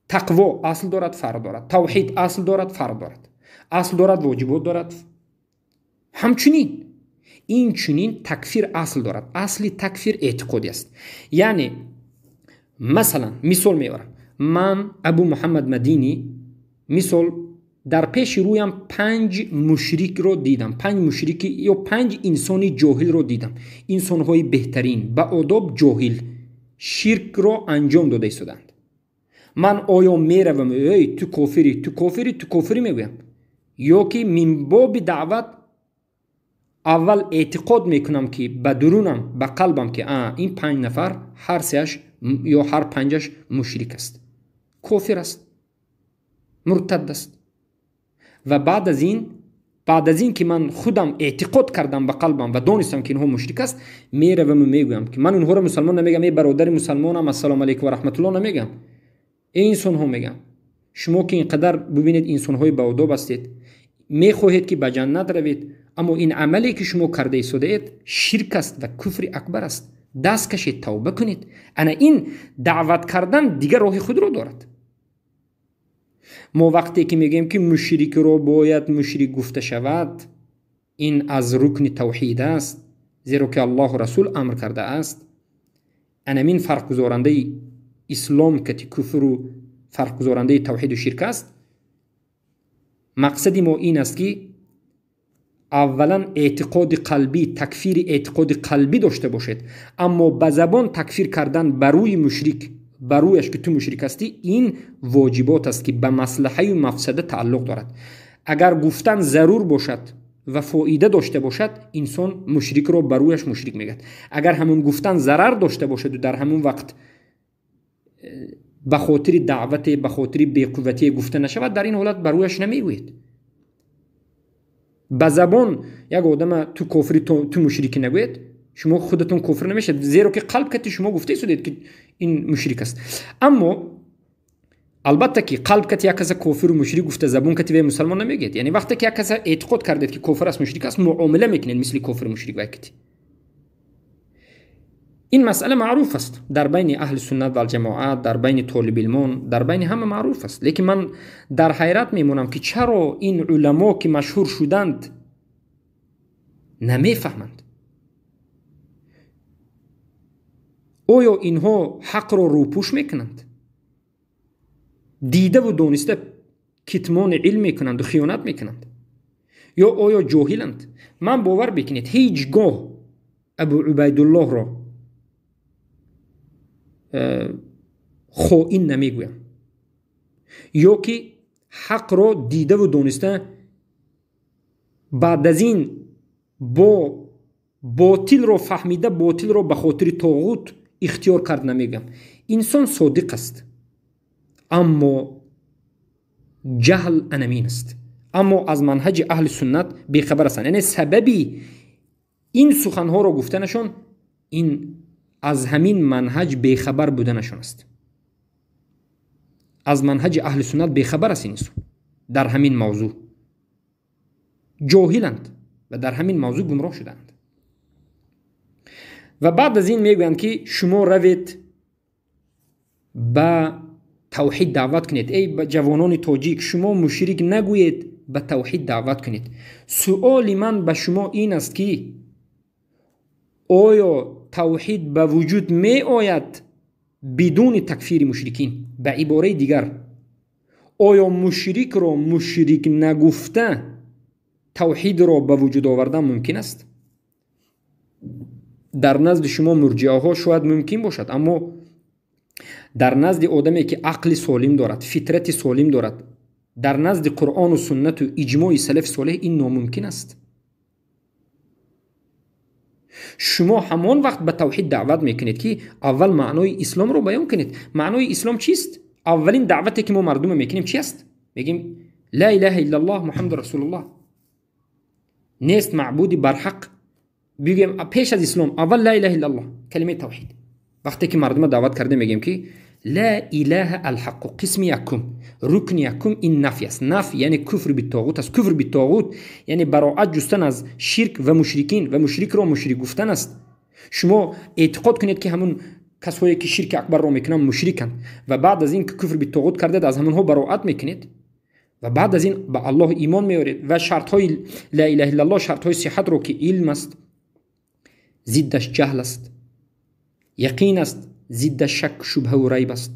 Тақво асл дорад, фаръ дорад. Тавҳид асл дорад, фаръ дорад. Асл дорад, воҷибот дорад. Ҳамчунин инчунин такфир асл дорад. Асли такфир эътиқодӣ аст. Яъне масалан, мисол меорам, ман Абу Муҳаммад Мадинӣ, мисол, дар пеши рӯям 5 мушрикро дидам, 5 мушрики ё 5 инсони ҷоҳилро дидам, инсонҳои беҳтарин, ба одоб, ҷоҳил, ширкро анҷом дода истоданд. Ман оё меравам, эй ту кофирӣ, ту кофирӣ, ту кофирӣ мегӯям, ё ки мин боби даъват аввал эътиқод мекунам, ки ба дурунам, ба қалбам, ки ин 5 нафар ҳар сеаш ё ҳар панҷаш мушрик аст, кофир аст, муртад аст. Ва баъд аз ин ки ман худам эътиқод кардам ба қалбам ва донистам, ки инҳо мушрик аст, мераваму мегӯям, ки ман онҳоро мусалмон намегӯям. Эй бародари мусалмонам, ассалому алайкум ва раҳматуллоҳ намегӯям. Эй инсонҳо, мегӯям, шумо ки ин қадар, бубинед, инсонҳои баодоб ҳастед, мехоҳед, ки ба ҷаннат равед, аммо ин амале ки шумо карда истодаед, ширк аст ва куфри акбар аст. Даст кашед, тавба кунед. Ана ин даъват кардан дигар роҳи худро дорад. Мо вақте ки мегӯем, ки мушрикро бояд мушрик гуфта шавад, ин аз рукни тавҳид аст, зеро ки Аллоҳу расул амр кардааст. Анамин фарқгузорандаи ислом кати куфру фарқгузорандаи тавҳиду ширк аст. Мақсади мо ин аст, ки аввалан эътиқоди қалбӣ, такфири эътиқоди қалбӣ дошта бошед, аммо ба забон такфир кардан ба рӯи мушрик, ба рӯяш, ки ту мушрик ҳастӣ, ин воҷибот аст, ки ба маслаҳаю мафсада тааллуқ дорад. Агар гуфтан зарур бошад ва фоида дошта бошад, инсон мушрикро ба рӯяш мушрик мегӯяд. Агар ҳамон гуфтан зарар дошта бошаду дар ҳамон вақт ба хотири даъвате, ба хотири беқувватие гуфта нашавад, дар ин ҳолат ба рӯяш намегӯед. Ба забон як одама ту кофири, ту мушрикӣ нагӯед, шумо худатон кофир намешавед, зеро ки қалб кати шумо гуфта истодед, ки ин мушрик аст. Аммо албатта ки қалб кати як каса кофиру мушрик гуфта, забон кати вай мусалмон намегӯяд. Яъне вақте ки як каса эътиқод кардед, ки кофир аст, мушрик аст, муомила мекунед мисли кофиру мушрик вай кати. Ин масъала маъруф аст дар байни аҳли суннат валҷамоат, дар байни толибилмон, дар байни ҳама маъруф аст. Лекин ман дар ҳайрат мемонам, ки чаро ин уламо, ки машҳур шуданд, намефаҳманд. Оё инҳо ҳақро рӯпӯш мекунанд? Дидаву дониста китмони илм мекунанду хиёнат мекунанд? Ё оё ҷоҳиланд? Ман бовар бикунед, ҳеҷ гоҳ Абу Убайдуллоҳро хоин намегӯям, ё ки ҳақро дидаву дониста баъд аз ин бо ботилро фаҳмида, ботилро ба хотири тоғут ихтиёр кард намегӯям. Инсон содиқ аст, аммо ҷаҳл анамин аст, аммо аз манҳаҷи аҳли суннат бехабар ҳастанд. Яъне сабаби ин суханҳоро гуфтанашон ин аз ҳамин манҳаҷ бехабар буданашон аст. Аз манҳаҷи аҳли суннат бехабар аст ин инсон, дар ҳамин мавзӯъ ҷоҳиланд ва дар ҳамин мавзӯъ гумроҳ шудаанд. Ва баъд аз ин мегӯянд, ки шумо равед ба тавҳид даъват кунед. Эй ҷавонони тоҷик, шумо мушрик нагӯед, ба тавҳид даъват кунед. Суоли ман ба шумо ин аст, ки оё тавҳид ба вуҷуд меояд бидуни такфири мушрикин? Ба ибораи дигар, оё мушрикро мушрик нагуфта тавҳидро ба вуҷуд овардан мумкин аст? Дар назди шумо мурҷиаҳо шояд мумкин бошад, аммо дар назди одаме, ки ақли солим дорад, фитрати солим дорад, дар назди Қуръону суннату иҷмои салафи солеҳ ин номумкин аст. Шумо ҳамон вақт ба тавҳид даъват мекунед, ки аввал маънои исломро баён кунед. Маънои ислом чист? Аввалин даъвате, ки мо мардума мекунем, чи аст? Мегӯем: ла илаҳа иллаллоҳ, Муҳаммаду расулуллоҳ, нест маъбуди барҳақ. Бигӯем, пеш аз ислом аввал ла илаҳа иллаллоҳ, калимаи тавҳид. Вақте ки мардума даъват карда, мегӯем, ки ла илаҳа алҳаққу, қисми якум, рукни якум ин нафй аст. Нафй яъне куфр битоғут аст. Куфр битоғут яъне бароат ҷустан аз ширк ва мушрикин ва мушрикро мушрик гуфтан аст. Шумо эътиқод кунед, ки ҳамун касҳое, ки ширки акбарро мекунанд, мушриканд, ва баъд аз ин ки куфр битоғут кардед, аз ҳамонҳо бароат мекунед ва баъд аз ин ба Аллоҳ имон меоред ва шартҳои ла илаҳа иллаллоҳ, шартҳои сиҳатро, ки илм аст, зиддаш ҷаҳл аст, яқин аст, зиддаш шак, шубҳаву райб аст,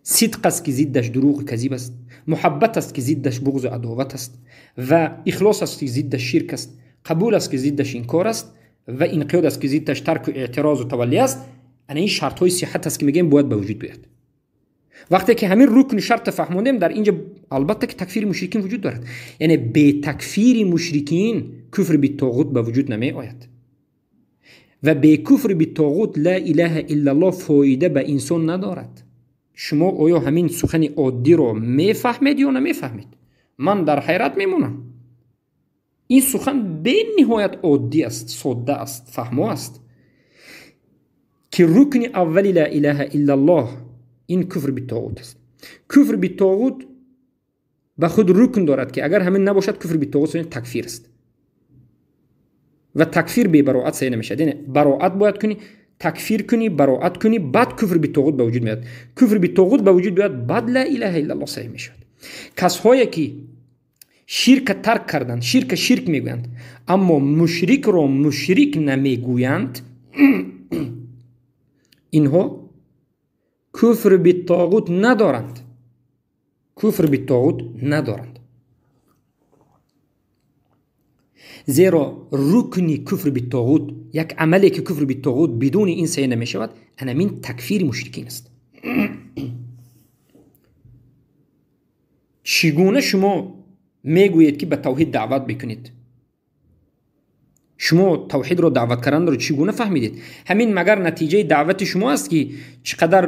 сидқ аст, ки зиддаш дурӯғу казиб аст, муҳаббат аст, ки зиддаш буғзу адоват аст, ва ихлос аст, ки зиддаш ширк аст, қабул аст, ки зиддаш инкор аст, ва инқиёд аст, ки зиддаш тарку эътирозу таваллӣ аст. Ана ин шартҳои сиҳат аст, ки мегӯем бояд ба вуҷуд биёяд. Вақте ки ҳамин рукни шарта фаҳмондем, дар инҷа албатта ки такфири мушрикин вуҷуд дорад. Яъне бетакфири мушрикин куфр битоғут ба вуҷуд намеояд ва бекуфр битоғут ла илаҳа иллаллоҳ фоида ба инсон надорад. Шумо оё ҳамин сухани оддиро мефаҳмед ё намефаҳмед? Ман дар ҳайрат мемонам. Ин сухан бениҳоят оддӣ аст, содда аст, фаҳмо аст, ки рукни аввали ла илаҳа иллаллоҳ ин куфр битоғут аст. Куфр битоғут ба худ рукн дорад, ки агар ҳамин набошад, куфр битоғут такфир аст ва такфир бебароат саҳӣ намешавад. Яъне бароат бояд кунӣ, такфир кунӣ, бароат кунӣ, баъд куфр битоғут ба вуҷуд меояд. Куфр битоғут ба вуҷуд биёяд, баъд ла илаҳа иллаллоҳ саҳӣ мешавад. Касҳое, ки ширка тарк карданд, ширка ширк мегӯянд, аммо мушрикро мушрик намегӯянд, инҳо куфр битоғут надоранд, куфр битоғут надоранд, зеро рукни куфр битоғут, як амале, ки куфр битоғут бидуни ин саҳӣ намешавад, анамин такфири мушрикин аст. Чӣ гуна шумо мегӯед, ки ба тавҳид даъват мекунед? Шумо тавҳидро даъват карданро чӣ гуна фаҳмидед? Ҳамин магар натиҷаи даъвати шумо аст, ки чӣ қадар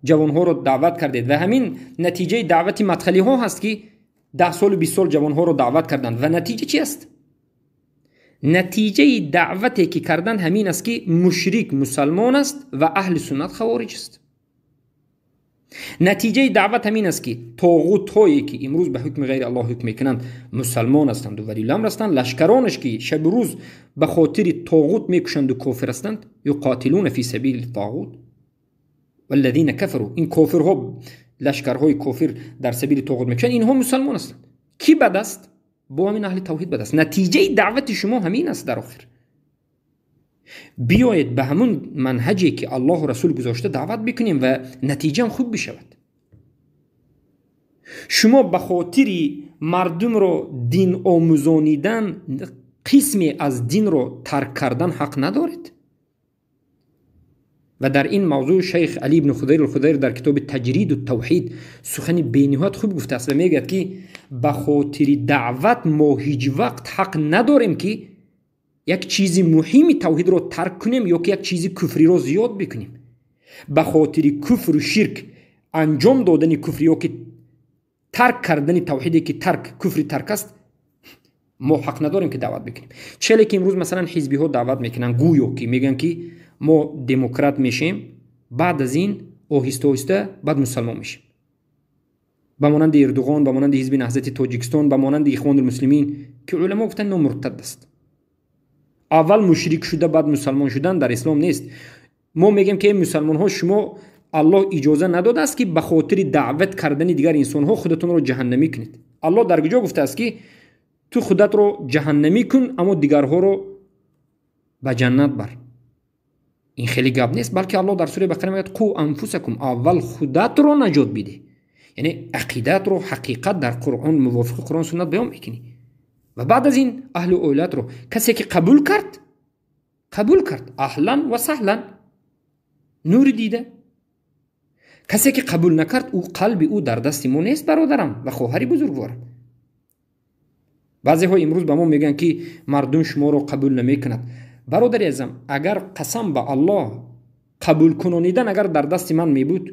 ҷавонҳоро даъват кардед, ва ҳамин натиҷаи даъвати мадхалиҳо ҳаст, ки 10 солу 20 сол ҷавонҳоро даъват карданд, ва натиҷа чи аст? Натиҷаи даъвате ки карданд ҳамин аст, ки мушрик мусалмон аст ва аҳли суннат хавориҷ аст. Натиҷаи даъват ҳамин аст, ки тоғутҳое ки имрӯз ба ҳукми ғайри Аллоҳ ҳукм мекунанд мусалмон ҳастанд ва валиуламр ҳастанд, лашкаронаш ки шабу рӯз ба хотири тоғут мекушанду кофир ҳастанд, юқотилуна фи сабили тоғут валлазина кафару, ин кофирҳо лашкарҳои кофир дар сабили тоғут мекушанд, инҳо мусалмон ҳастанд. Кӣ бад аст? Бо ҳамин аҳли тавҳид бад аст. Натиҷаи даъвати шумо ҳамин аст. Дар охир биёед ба ҳамун манҳаҷе ки Аллоҳу расул гузошта даъват бикунем ва натиҷаам хуб бишавад. Шумо ба хотири мардумро дин омӯзонидан қисме аз динро тарк кардан ҳақ надоред. Ва дар ин мавзӯъ шайх Али ибни Худайр ал-Худайр дар китоби Таҷриду тавҳид сухани бениҳоят хуб гуфтааст ва мегӯяд, ки ба хотири даъват мо ҳеҷ вақт ҳақ надорем, ки як чизи муҳими тавҳидро тарк кунем ё ки як чизи куфриро зиёд бикунем. Ба хотири куфру ширк анҷом додани куфр ё ки тарк кардани тавҳиде ки тарк куфри тарк аст, мо ҳақ надорем, ки даъват бикунем. Челе ки имрӯз масалан ҳизбиҳо даъват мекунанд, гӯё ки мегӯянд, ки мо демократ мешем, баъд аз ин оҳиста оҳиста баъд мусалмон мешем, ба монанди Эрдуғон, ба монанди ҳизби Наҳзати Тоҷикистон, ба монанди Ихвонулмуслимин, ки уламо гуфтанд номуртад аст. Аввал мушрик шуда баъд мусалмон шудан дар ислом нест. Мо мегӯем, ки эй мусалмонҳо, шумо Аллоҳ иҷоза надодааст, ки ба хотири даъват кардани дигар инсонҳо худатонро ҷаҳаннамӣ кунед. Аллоҳ дар куҷо гуфтааст, ки ту худатро ҷаҳаннамӣ кун, аммо дигарҳоро ба ҷаннат бар? Ин хеле гап нест, балки Аллоҳ дар сураи Бақара мегӯяд: қу анфусакум, аввал худатро наҷот бидеҳ. Яъне ақидаатро ҳақиқат дар Қуръон мувофиқи Қуръон суннат баён мекунӣ ва баъд аз ин аҳлу оилатро. Касе ки қабул кард, қабул кард, аҳлан ва саҳлан, нури дида. Касе ки қабул накард, ӯ қалби ӯ дар дасти мо нест, бародарам ва хоҳари бузургворам. Баъзеҳо имрӯз ба мо мегӯянд, ки мардум шуморо қабул намекунад. Бародари азизам, агар қасам ба Аллоҳ, қабул кунонидан агар дар дасти ман мебуд,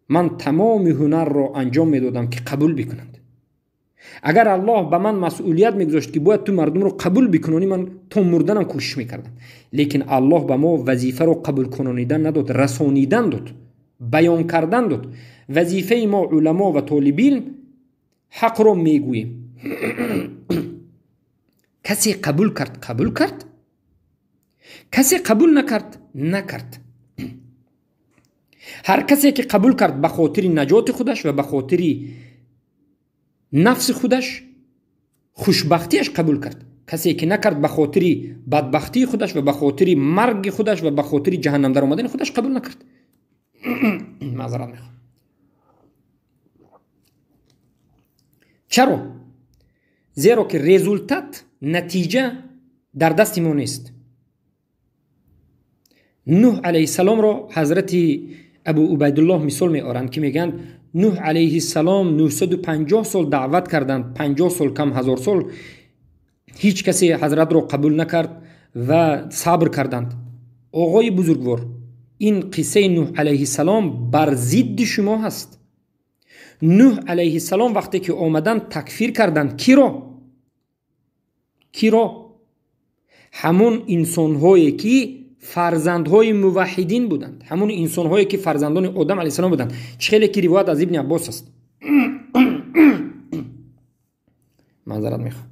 ман тамоми ҳунарро анҷом медодам, ки қабул бикунанд. Агар Аллоҳ ба ман масъулият мегузошт, ки бояд ту мардумро қабул бикунонӣ, ман то мурданам кӯшиш мекардам. Лекин Аллоҳ ба мо вазифаро қабул кунонидан надод, расонидан дод, баён кардан дод. Вазифаи мо уламо ва толибилм ҳақро мегӯем. Касе қабул кард, қабул кард, касе қабул накард, накард. Ҳар касе ки қабул кард, ба хотири наҷоти худаш ва ба хотири нафси худаш, хушбахтиаш қабул кард. Касе ки накард, ба хотири бадбахтии худаш ва ба хотири марги худаш ва ба хотири ҷаҳаннам даромадани худаш қабул накард. Маъзарат мехоҳам. Чаро? Зеро ки результат, натиҷа дар дасти мо нест. Нуҳ алайҳиссаломро ҳазрати Абу Убайдуллоҳ мисол меоранд, ки мегӯянд Нуҳ алайҳиссалом 950 сол даъват карданд, 50 сол кам 1000 сол, ҳеҷ касе ҳазратро қабул накард ва сабр карданд. Оғои бузургвор, ин қиссаи Нуҳ алайҳиссалом бар зидди шумо ҳаст. Нуҳ алайҳиссалом вақте ки омаданд, такфир карданд киро? Киро? Ҳамон инсонҳое ки фарзандҳои муваҳҳидин буданд, ҳамон инсонҳое ки фарзандони Одам алайҳиссалом буданд. Чӣ хеле ки ривоят аз Ибни Аббос аст, маъзарат мехоҳам,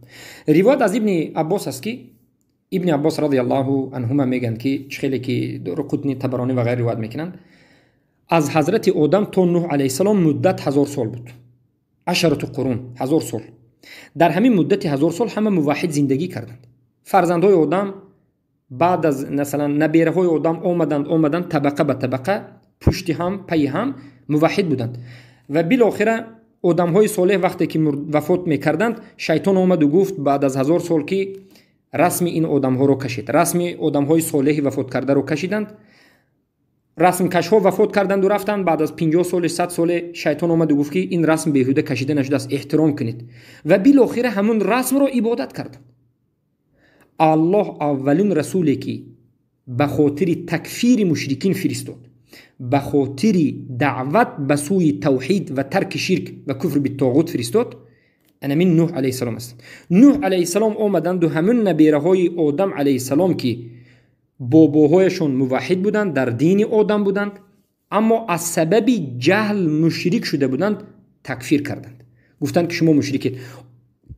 ривоят аз Ибни Аббос аст, ки Ибни Аббос радиаллоҳу анҳума мегӯянд, ки чӣ хеле ки Қутни, Табаронӣ ва ғайр ривоят мекунанд, аз ҳазрати Одам то Нуҳ алайҳиссалом муддат 1000 сол буд, ашарату қурун, 1000 сол. Дар ҳамин муддати 1000 сол ҳама муваҳҳид зиндагӣ карданд. Фарзандҳои Одам баъд аз масалан набераҳои Одам омаданд табақа ба табақа, пушти ҳам, пайи ҳам муваҳҳид буданд. Ва билохира одамҳои солеҳ вақте ки вафот мекарданд, шайтон омаду гуфт баъд аз 1000 сол, ки расми ин одамҳоро кашид. Расми одамҳои солеҳи вафоткардаро кашиданд. Расмкашҳо вафот карданду рафтанд. Баъд аз 50 соли, 100 соле шайтон омаду гуфт, ки ин расм беҳуда кашида нашудааст, эҳтиром кунед. Ва билохира ҳамун расмро ибодат карданд. Аллоҳ аввалин расуле ки ба хотири такфири мушрикин фиристод, ба хотири даъват ба сӯи тавҳид ва тарки ширк ва куфр биттоғут фиристод, Анамин Нӯҳ алайҳиссалом ҳастанд. Нӯҳ алайҳиссалом омаданд ва ҳамин набераҳои Одам алайҳиссалом ки бобоҳояшон муваҳҳид буданд, дар дини Одам буданд, аммо аз сабаби ҷаҳл мушрик шуда буданд, такфир карданд. Гуфтанд ки шумо мушрикед.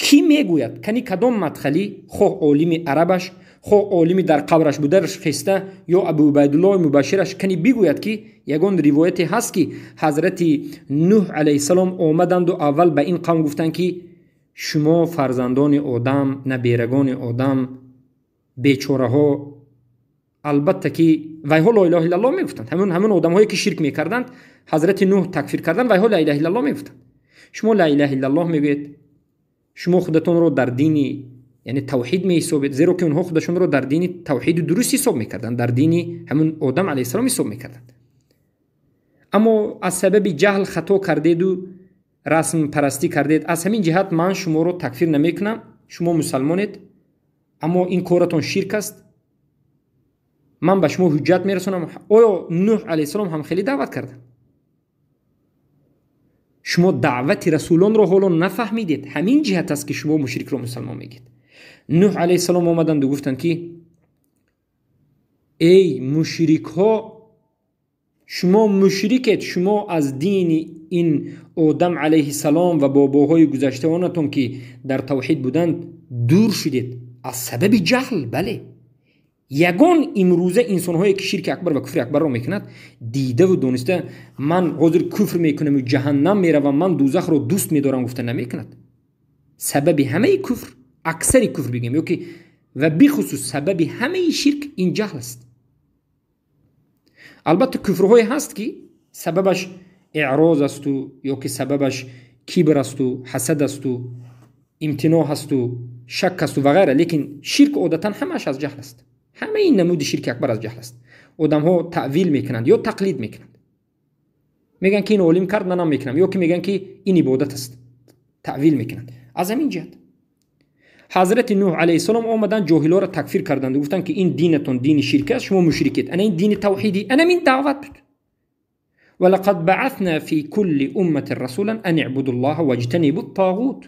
Кӣ мегӯяд? Кани кадом мадхалӣ, хоҳ олими арабаш, хоҳ олими дар қабраш будараш хеста ё Абу Убайдуллоҳи мубашшираш, кани бигӯяд ки ягон ривояте ҳаст ки ҳазрати Нӯҳ алайҳиссалом омаданду аввал ба ин қавм гуфтанд ки шумо фарзандони Одам, наберагони Одам, бечораҳо, албатта ки вайҳо ло илаҳа иллаллоҳ мегуфтанд. Ҳамон одамҳое ки ширк мекарданд, ҳазрати Нӯҳ такфир карданд, вайҳо ла илаҳа иллаллоҳ мегуфтанд. Шумо ла илаҳа иллаллоҳ мегӯед, шумо худатонро дар дини яъне тавҳид меҳисобед, зеро ки онҳо худашонро дар дини тавҳиди дуруст ҳисоб мекарданд, дар дини ҳамон Одам алайҳиссалом ҳисоб мекарданд. Аммо аз сабаби ҷаҳл хато кардеду расмпарастӣ кардед, аз ҳамин ҷиҳат ман шуморо такфир намекунам, шумо мусалмонед, аммо ин коратон ширк аст, ман ба шумо ҳуҷҷат мерасонам. Оё Нӯҳ алайҳиссалом ҳам хеле даъват карданд? Шумо даъвати расулонро ҳоло нафаҳмидед. Ҳамин ҷиҳат аст ки шумо мушрикро мусалмон мегӯед. Нӯҳ алайҳиссалом омаданду гуфтанд ки эй мушрикҳо, шумо мушрикед, шумо аз дини ин Одам алайҳиссалом ва бобоҳои гузаштаонатон ки дар тавҳид буданд дур шудед аз сабаби ҷаҳл. Бале, ягон имрӯза инсонҳое ки ширки акбар ва куфри акбарро мекунад, дидаву дониста ман ҳозир куфр мекунаму ҷаҳаннам меравам, ман дӯзахро дӯст медорам гуфта намекунад. Сабаби ҳамаи куфр, аксари куфр бигем ё ки ва бихусус сабаби ҳамаи ширк ин ҷаҳл аст. Албатта куфрҳое ҳаст ки сабабаш эъроз асту ё ки сабабаш кибр асту ҳасад асту имтиноъ ҳасту шак асту ва ғайра, лекин ширк одатан ҳамааш аз ҷаҳл аст. Ҳамаи намуди ширки акбар аз ҷаҳл аст. Одамҳо таъвил мекунанд ё тақлид мекунанд, мегӯянд ки ин олим кард, манам мекунам, ё ки мегӯянд ки ин ибодат аст, таъвил мекунанд. Аз ҳамин ҷиҳат ҳазрати Нӯҳ алайҳиссалом омаданд, ҷоҳилоро такфир карданд, гуфтанд ки ин динатон дини ширк аст, шумо мушрикед, ана ин дини тавҳидӣ, ана ин даъват буд. ولقد بعثنا في كل أمة رسولا أن اعبدوا الله واجتنبوا الطاغوت.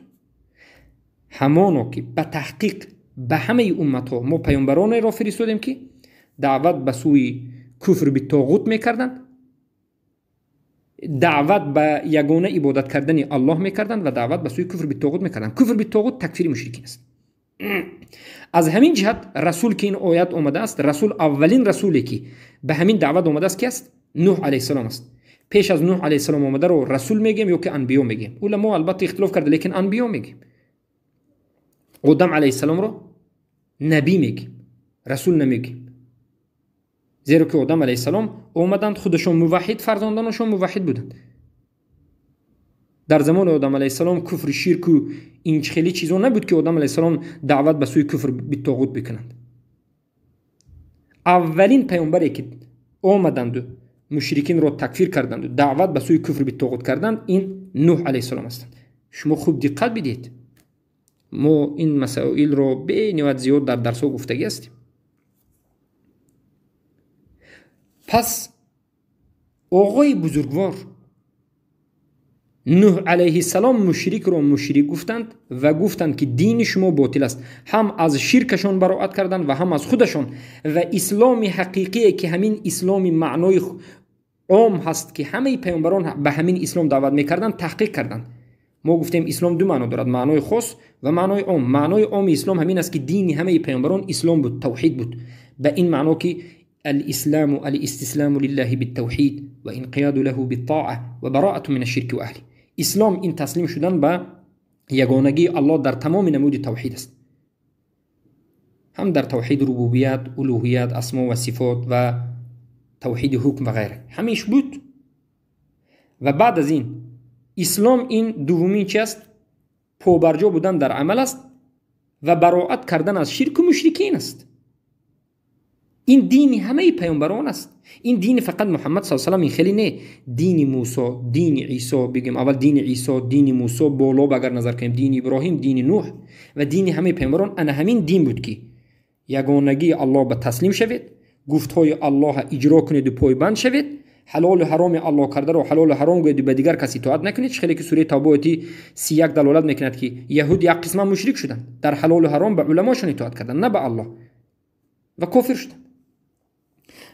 ҳамоно ки ба таҳқиқ ба ҳамаи умматҳо мо паёмбаронеро фиристодем ки даъват ба сӯи куфр битоғут мекарданд, даъват ба ягона ибодат кардани Аллоҳ мекарданд ва даъват ба сӯи куфр битоғут мекарданд. Куфр битоғут такфири мушрикин аст. Аз ҳамин ҷиҳат расул ки ин оят омадааст, расул аввалин расуле ки ба ҳамин даъват омадааст ки аст? Нӯҳ алайҳиссалом аст. Пеш аз Нӯҳ алайҳиссалом омадаро расул мегӯем ё ки анбиё мегӯем? Уламо албатта ихтилоф карда, лекин анбиё мегӯем. Одам алайҳиссаломро набӣ мегӯем, расул намегӯем, зеро ки Одам алайҳиссалом омаданд, худашон муваҳҳид, фарзандонашон муваҳҳид буданд. Дар замони Одам алайҳиссалом куфри ширку ин хеле чизо набуд ки Одам алайҳиссалом даъват ба сӯи куфр битоғут бикунанд. Аввалин паёмбаре ки омаданду мушрикинро такфир карданду даъват ба сӯи куфр битоғут карданд, ин Нӯҳ алайҳиссалом ҳастанд. Шумо хуб диққат бидиҳед, мо ин масоилро бениҳоят зиёд дар дарсҳо гуфтагӣ ҳастем. Пас оғои бузургвор Нӯҳ алайҳиссалом мушрикро мушрик гуфтанд ва гуфтанд ки дини шумо ботил аст. Ҳам аз ширкашон бароат карданд ва ҳам аз худашон. Ва исломи ҳақиқие ки ҳамин исломи маънои ом ҳаст ки ҳамаи паёмбарон ба ҳамин ислом даъват мекарданд, таҳқиқ карданд. Мо гуфтем ислом ду маъно дорад, маънои хос ва маънои ом. Маънои оми ислом ҳамин аст ки дини ҳамаи паёмбарон ислом буд, тавҳид буд. Ба ин маъно ки الإسلام الاستسلام لله بالتوحيد وانقياد له بالطاعة وبراءة من الشرك وأهله. اسلام این تسلیم شدن به یگانگی الله در تمام نمود توحید است، هم در توحید ربوبیت، الوهیت، اسما و صفات و توحید حکم و غیره، همیش بود. و بعد از این اسلام این دومین چی است؟ پابرجا بودن در عمل است و براءت کردن از شرک و مشرکین است. این دین همه پیامبران است. این دین فقط محمد صلی الله علیه و سلم این خیلی نه، دین موسی، دین عیسی، بگیم اول دین عیسی، دین موسی، بالا اگر نظر کنیم دین ابراهیم، دین نوح و دین همه پیامبران. انا همین دین بود که یگانگی الله به تسلیم شوید، گفتهای الله اجرا کنید و پایبند شوید، ҳалолу ҳароми Аллоҳ кардаро ҳалолу ҳаром гӯед, ба дигар кас итоат накунед. Хеле ки сураи Тавба ояти 31 далолат мекунад, ки яҳуд як қисма мушрик шуданд, дар ҳалолу ҳаром ба уламошон итоат карданд, на ба Аллоҳ, ва кофир шуданд.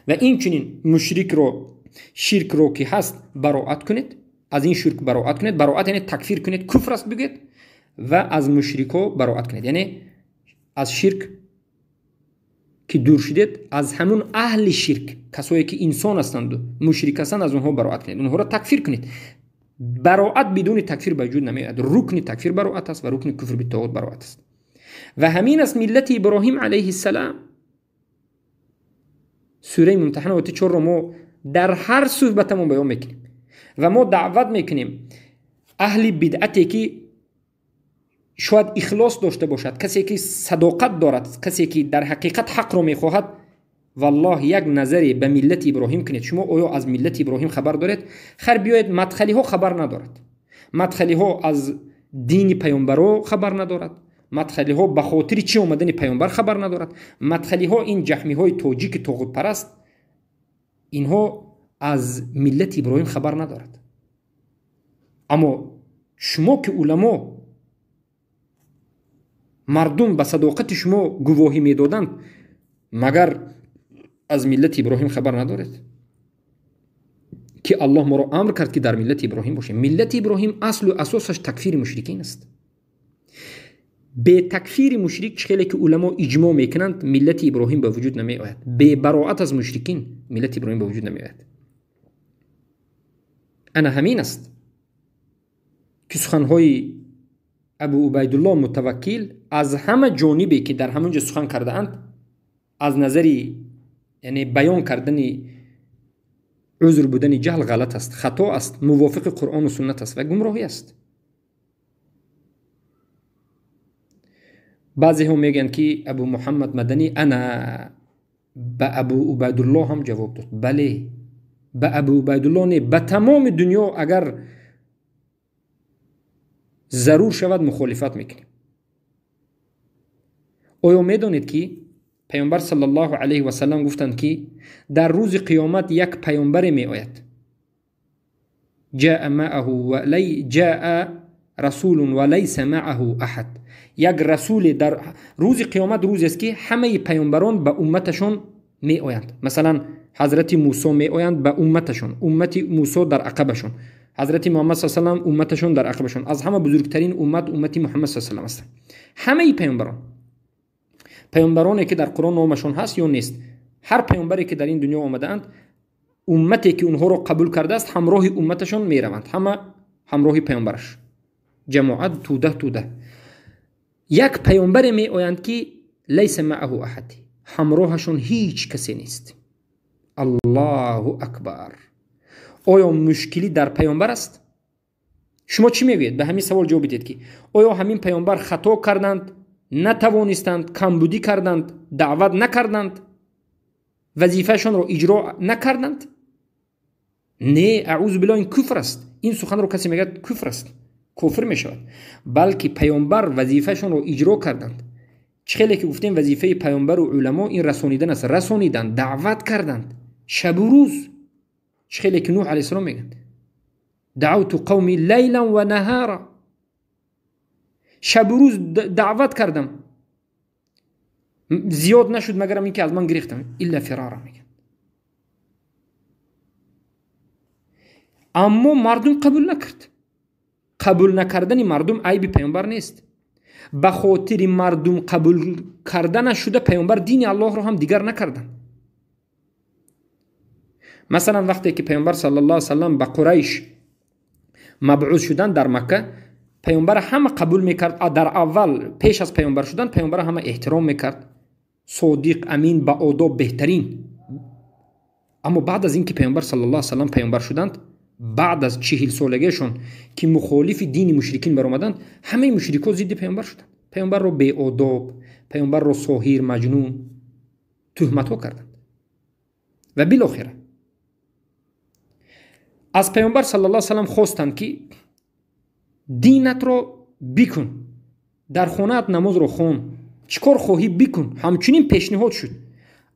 Ва инчунин мушрикро, ширкро ки ҳаст бароат кунед, аз ин ширк бароат кунед. Бароат яъне такфир кунед, куфр аст бигӯед, ва аз мушрикҳо бароат кунед, яъне аз ширк ки дур шудед, аз ҳамун аҳли ширк, касое ки инсон ҳастанду мушрик ҳастанд, аз онҳо бароат кунед, онҳоро такфир кунед. Бароат бидуни такфир ба вуҷуд намеояд. Рукни такфир бароат аст ва рукни куфр битоғут бароат аст. Ва ҳамин аст миллати Иброҳим алайҳиссалам. Сураи Мумтаҳана ояти 4-ро мо дар ҳар суҳбатамон баён мекунем ва мо даъват мекунем аҳли бидъате ки шояд ихлос дошта бошад, касе ки садоқат дорад, касе ки дар ҳақиқат ҳақро мехоҳад, валлоҳ як назаре ба миллати Иброҳим кунед. Шумо оё аз миллати Иброҳим хабар доред? Хар биёед, мадхалиҳо хабар надорад, мадхалиҳо аз дини паёмбаро хабар надорад, мадхалиҳо ба хотири чӣ омадани паёмбар хабар надорад, мадхалиҳо ин ҷаҳмиҳои тоҷики тоғутпараст, инҳо аз миллати Иброҳим хабар надорад. Аммо шумо ки уламо, мардум ба садоқати шумо гувоҳӣ медоданд, магар аз миллати Иброҳим хабар надоред, ки Аллоҳ моро амр кард ки дар миллати Иброҳим бошем? Миллати Иброҳим аслу асосаш такфири мушрикин аст. Бе такфири мушрик, чӣ хеле ки уламо иҷмоъ мекунанд, миллати Иброҳим ба вуҷуд намеояд. Бе бароат аз мушрикин миллати Иброҳим ба вуҷуд намеояд. Ана ҳамин аст ки суханҳои Абу Убайдулло Мутаваккил аз ҳама ҷонибе ки дар ҳамон ҷо сухан кардаанд, аз назари яъне баён кардани узр будани ҷаҳл ғалат аст, хато аст, мувофиқи Қуръону суннат аст ва гумроҳӣ аст. Баъзеҳо мегӯянд ки Абу Муҳаммад Маданӣ ана ба Абу Убайдулло ҳам ҷавоб дод. Бале, ба Абу Убайдулло не, ба тамоми дунё агар зарур шавад мухолифат мекунем. Оё медонед ки паёмбар саллаллоҳу алайҳи васаллам гуфтанд ки дар рӯзи қиёмат як паёмбаре меояд, ҷаа маъаҳу ҷаа расулун ва лайса маъаҳу аҳад. Як расуле дар рӯзи қиёмат, рӯзест ки ҳамаи паёмбарон ба умматашон меоянд. Масалан, ҳазрати Мусо меоянд ба умматашон, уммати Мусо дар ақабашон, ҳазрати Муҳаммад саллаллоҳу алайҳи васаллам умматашон дар ақабашон. Аз ҳама бузургтарин уммат уммати Муҳаммад саллаллоҳу алайҳи васаллам ҳастанд. Ҳамаи паёмбарон, паёмбароне ки дар Қуръон номашон ҳаст ё нест, ҳар паёмбаре ки дар ин дунё омадаанд, уммате ки онҳоро қабул кардааст ҳамроҳи умматашон мераванд, ҳама ҳамроҳи паёмбараш, ҷамоат туда туда. Як паёмбаре меоянд ки лайса маъаҳу аҳад, ҳамроҳашон ҳеҷ касе нест. Аллоҳу акбар. Оё мушкилӣ дар паёмбар аст? Шумо чӣ мегӯед? Ба ҳамин савол ҷавоб бидиҳед ки оё ҳамин паёмбар хато карданд, натавонистанд, камбудӣ карданд, даъват накарданд, вазифаашонро иҷро накарданд? Не, аъузу биллоҳ, ин куфр аст. Ин суханро касе мегӯяд куфр аст, кофир мешавад. Балки паёмбар вазифаашонро иҷро карданд. Чӣ хеле ки гуфтем, вазифаи паёмбару уламо ин расонидан аст. Расониданд, даъват карданд шабу рӯз. Чӣ хеле ки Нӯҳ алайҳиссалом мегӯянд: даъавту қавми лайлан ва наҳара, шабу рӯз даъват кардам, зиёд нашуд магарам ин ки аз ман гирифтам, илла фирара мегӯянд. Аммо мардум қабул накард. Қабул накардани мардум айби паёмбар нест. Ба хотири мардум қабул карданаш шуда паёмбар дини Аллоҳро ҳам дигар накарданд. Масалан, вақте ки паёмбар саллаллоҳу алайҳи васаллам ба Қурайш мабъус шуданд дар Макка, паёмбар ҳама қабул мекард. Дар аввал пеш аз паёмбар шудан паёмбар ҳама эҳтиром мекард, содиқ, амин, ба одоб, беҳтарин. Аммо баъд аз ин ки паёмбар саллаллоҳу алайҳи васаллам паёмбар шуданд, баъд аз 40 солагиашон ки мухолифи дини мушрикин баромаданд, ҳамаи мушрикҳо зидди паёмбар шуданд. Паёмбарро беодоб, паёмбарро соҳир, маҷнун туҳматҳо карданд. Ва билохира аз паёмбар саллаллоҳу алайҳи васаллам хостанд ки динатро бикун, дар хонаат намозро хон, чӣ кор хоҳӣ бикун. Ҳамчунин пешниҳод шуд,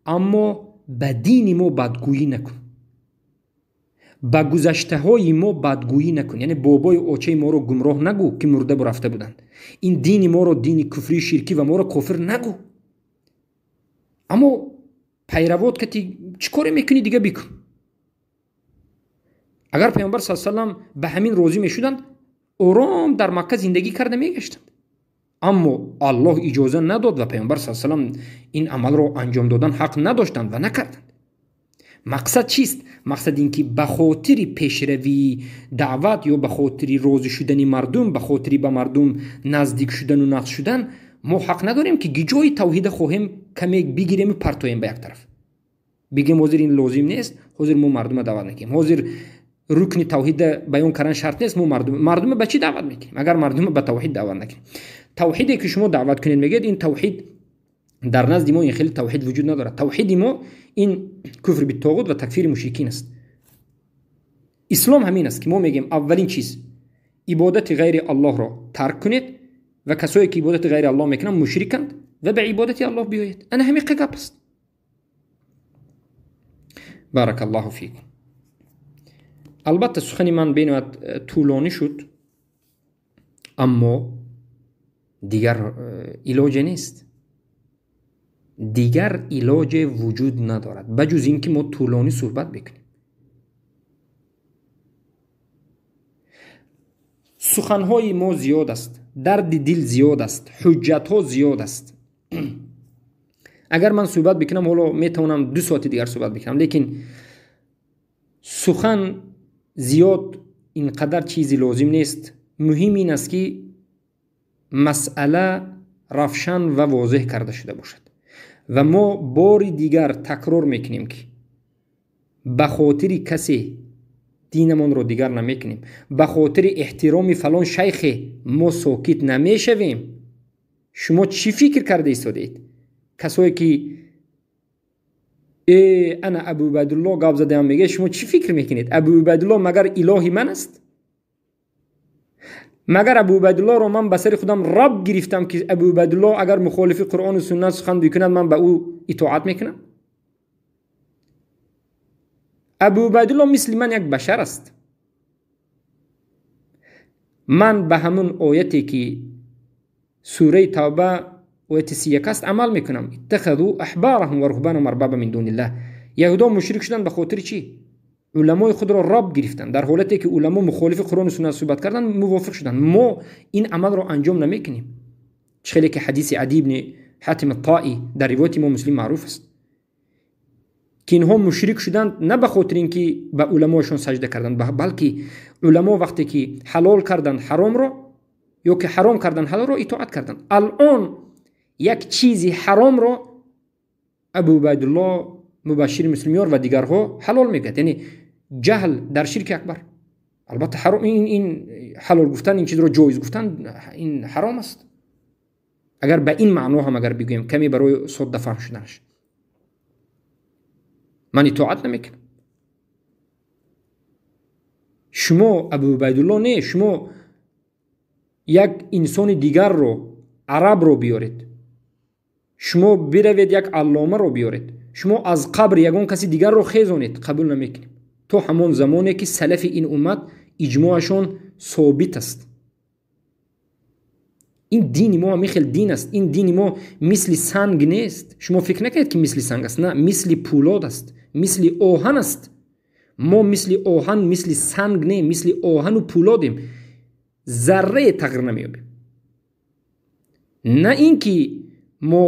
аммо ба дини мо бадгӯӣ накун. Ба гузаштаҳои мо бадгӯӣ накун, яъне бобои очаи моро гумроҳ нагӯ, ки мурда рафта буданд. Ин дини моро дини куфрию ширкӣ ва моро кофир нагӯ. Аммо пайравот кати чӣ коре мекунӣ, дига бикун. Агар паёмбар с салам ба ҳамин розӣ мешуданд, ором дар Макка зиндагӣ карда мегаштанд. Аммо Аллоҳ иҷоза надод ва паёмбар с салам ин амалро анҷом додан ҳақ надоштанд ва накарданд. Мақсад чист? Мақсад ин ки ба хотири пешравии даъват ё ба хотири розӣ шудани мардум, ба хотири ба мардум наздик шудану нақс шудан, мо ҳақ надорем ки ҷои тавҳида хоҳем каме бигирему партоем ба як тараф, бигем ҳозир ин лозим нест, ҳозир мо мардума даъват накунем, ҳозир рукни тавҳида баён кардан шарт нест, мо мардума ба чӣ даъват мекунем агар мардума ба тавҳид даъват накунем? Тавҳиде ки шумо даъват кунед, мегӯяд, ин тавҳид дар назди мо ин хеле тавҳид вуҷуд надорад. Тавҳиди мо ин куфр биттоғут ва такфири мушрикин аст. Ислом ҳамин аст ки мо мегӯем аввалин чиз ибодати ғайри Аллоҳро тарк кунед ва касое ки ибодати ғайри Аллоҳ мекунанд мушриканд ва ба ибодати Аллоҳ биёед. Ана ҳамин гап аст. Барак Аллоҳу фикум. Албатта сухани ман бениҳоят тӯлонӣ шуд, аммо дигар илоҷе нест, дигар илоҷе вуҷуд надорад ба ҷуз ин ки мо тӯлонӣ суҳбат бикунем. Суханҳои мо зиёд аст, дарди дил зиёд аст, ҳуҷҷатҳо зиёд аст. Агар ман суҳбат бикунам, ҳоло метавонам 2 соати дигар суҳбат бикунам, лекин сухан зиёд ин қадар чизи лозим нест. Муҳим ин аст ки масъала равшан ва возеҳ карда шуда бошад ва мо бори дигар такрор мекунем ки ба хотири касе динамонро дигар намекунем, ба хотири эҳтироми фалон шайхе мо сокит намешавем. Шумо чӣ фикр карда истодаед? Касое ки ана Абу Убайдулло гап задаам мегӯяд, шумо чӣ фикр мекунед? Абу Убайдулло магар илоҳи ман аст? Магар Абу Убайдуллоро ман ба сари худам раб гирифтам ки Абу Убайдулло агар мухолифи Қуръону суннат сухан бикунад, ман ба ӯ итоат мекунам? Абу Убайдулло мисли ман як башар аст. Ман ба ҳамун ояте ки сураи Тавба ояти 31 аст амал мекунам. Иттахазу аҳбарахум ва руҳбанахум арбаба мин дуниллаҳ. Яҳудо мушрик шуданд ба хотири чӣ? Уламои худро раб гирифтанд. Дар ҳолате ки уламо мухолифи Қуръону суннат суҳбат карданд, мувофиқ шуданд. Мо ин амалро анҷом намекунем. Чӣ хеле ки ҳадиси Ади ибни Ҳатим Тоӣ дар ривояти имом Муслим маъруф аст ки инҳо мушрик шуданд на ба хотири ин ки ба уламоашон саҷда карданд, балки уламо вақте ки ҳалол карданд ҳаромро ё ки ҳаром карданд ҳалолро, итоат карданд. Алон як чизи ҳаромро Абу Убайдулло, Мубашшир Муслимёр ва дигарҳо ҳалол мегӯяд. Яъне ҷаҳл дар ширки акбар. Албатта ҳаром, ин ҳалол гуфтан, ин чизро ҷоиз гуфтан, ин ҳаром аст. Агар ба ин маъно ҳам агар бигӯем, каме барои содда фаҳм шуданаш, ман итоат намекунам. Шумо Абу Убайдулло не, шумо як инсони дигарро, арабро биёред, шумо биравед як алломаро биёред, шумо аз қабр ягон каси дигарро хезонед, қабул намекунем то ҳамон замоне ки салафи ин уммат иҷмоашон собит аст. Ин дини мо ҳамин хел дин аст. Ин дини мо мисли санг нест. Шумо фикр накунед ки мисли санг аст. На, мисли пӯлод аст, мисли оҳан аст. Мо мисли оҳан, мисли санг не, мисли оҳану пӯлодем. Заррае тағйир намеёбем. На ин ки мо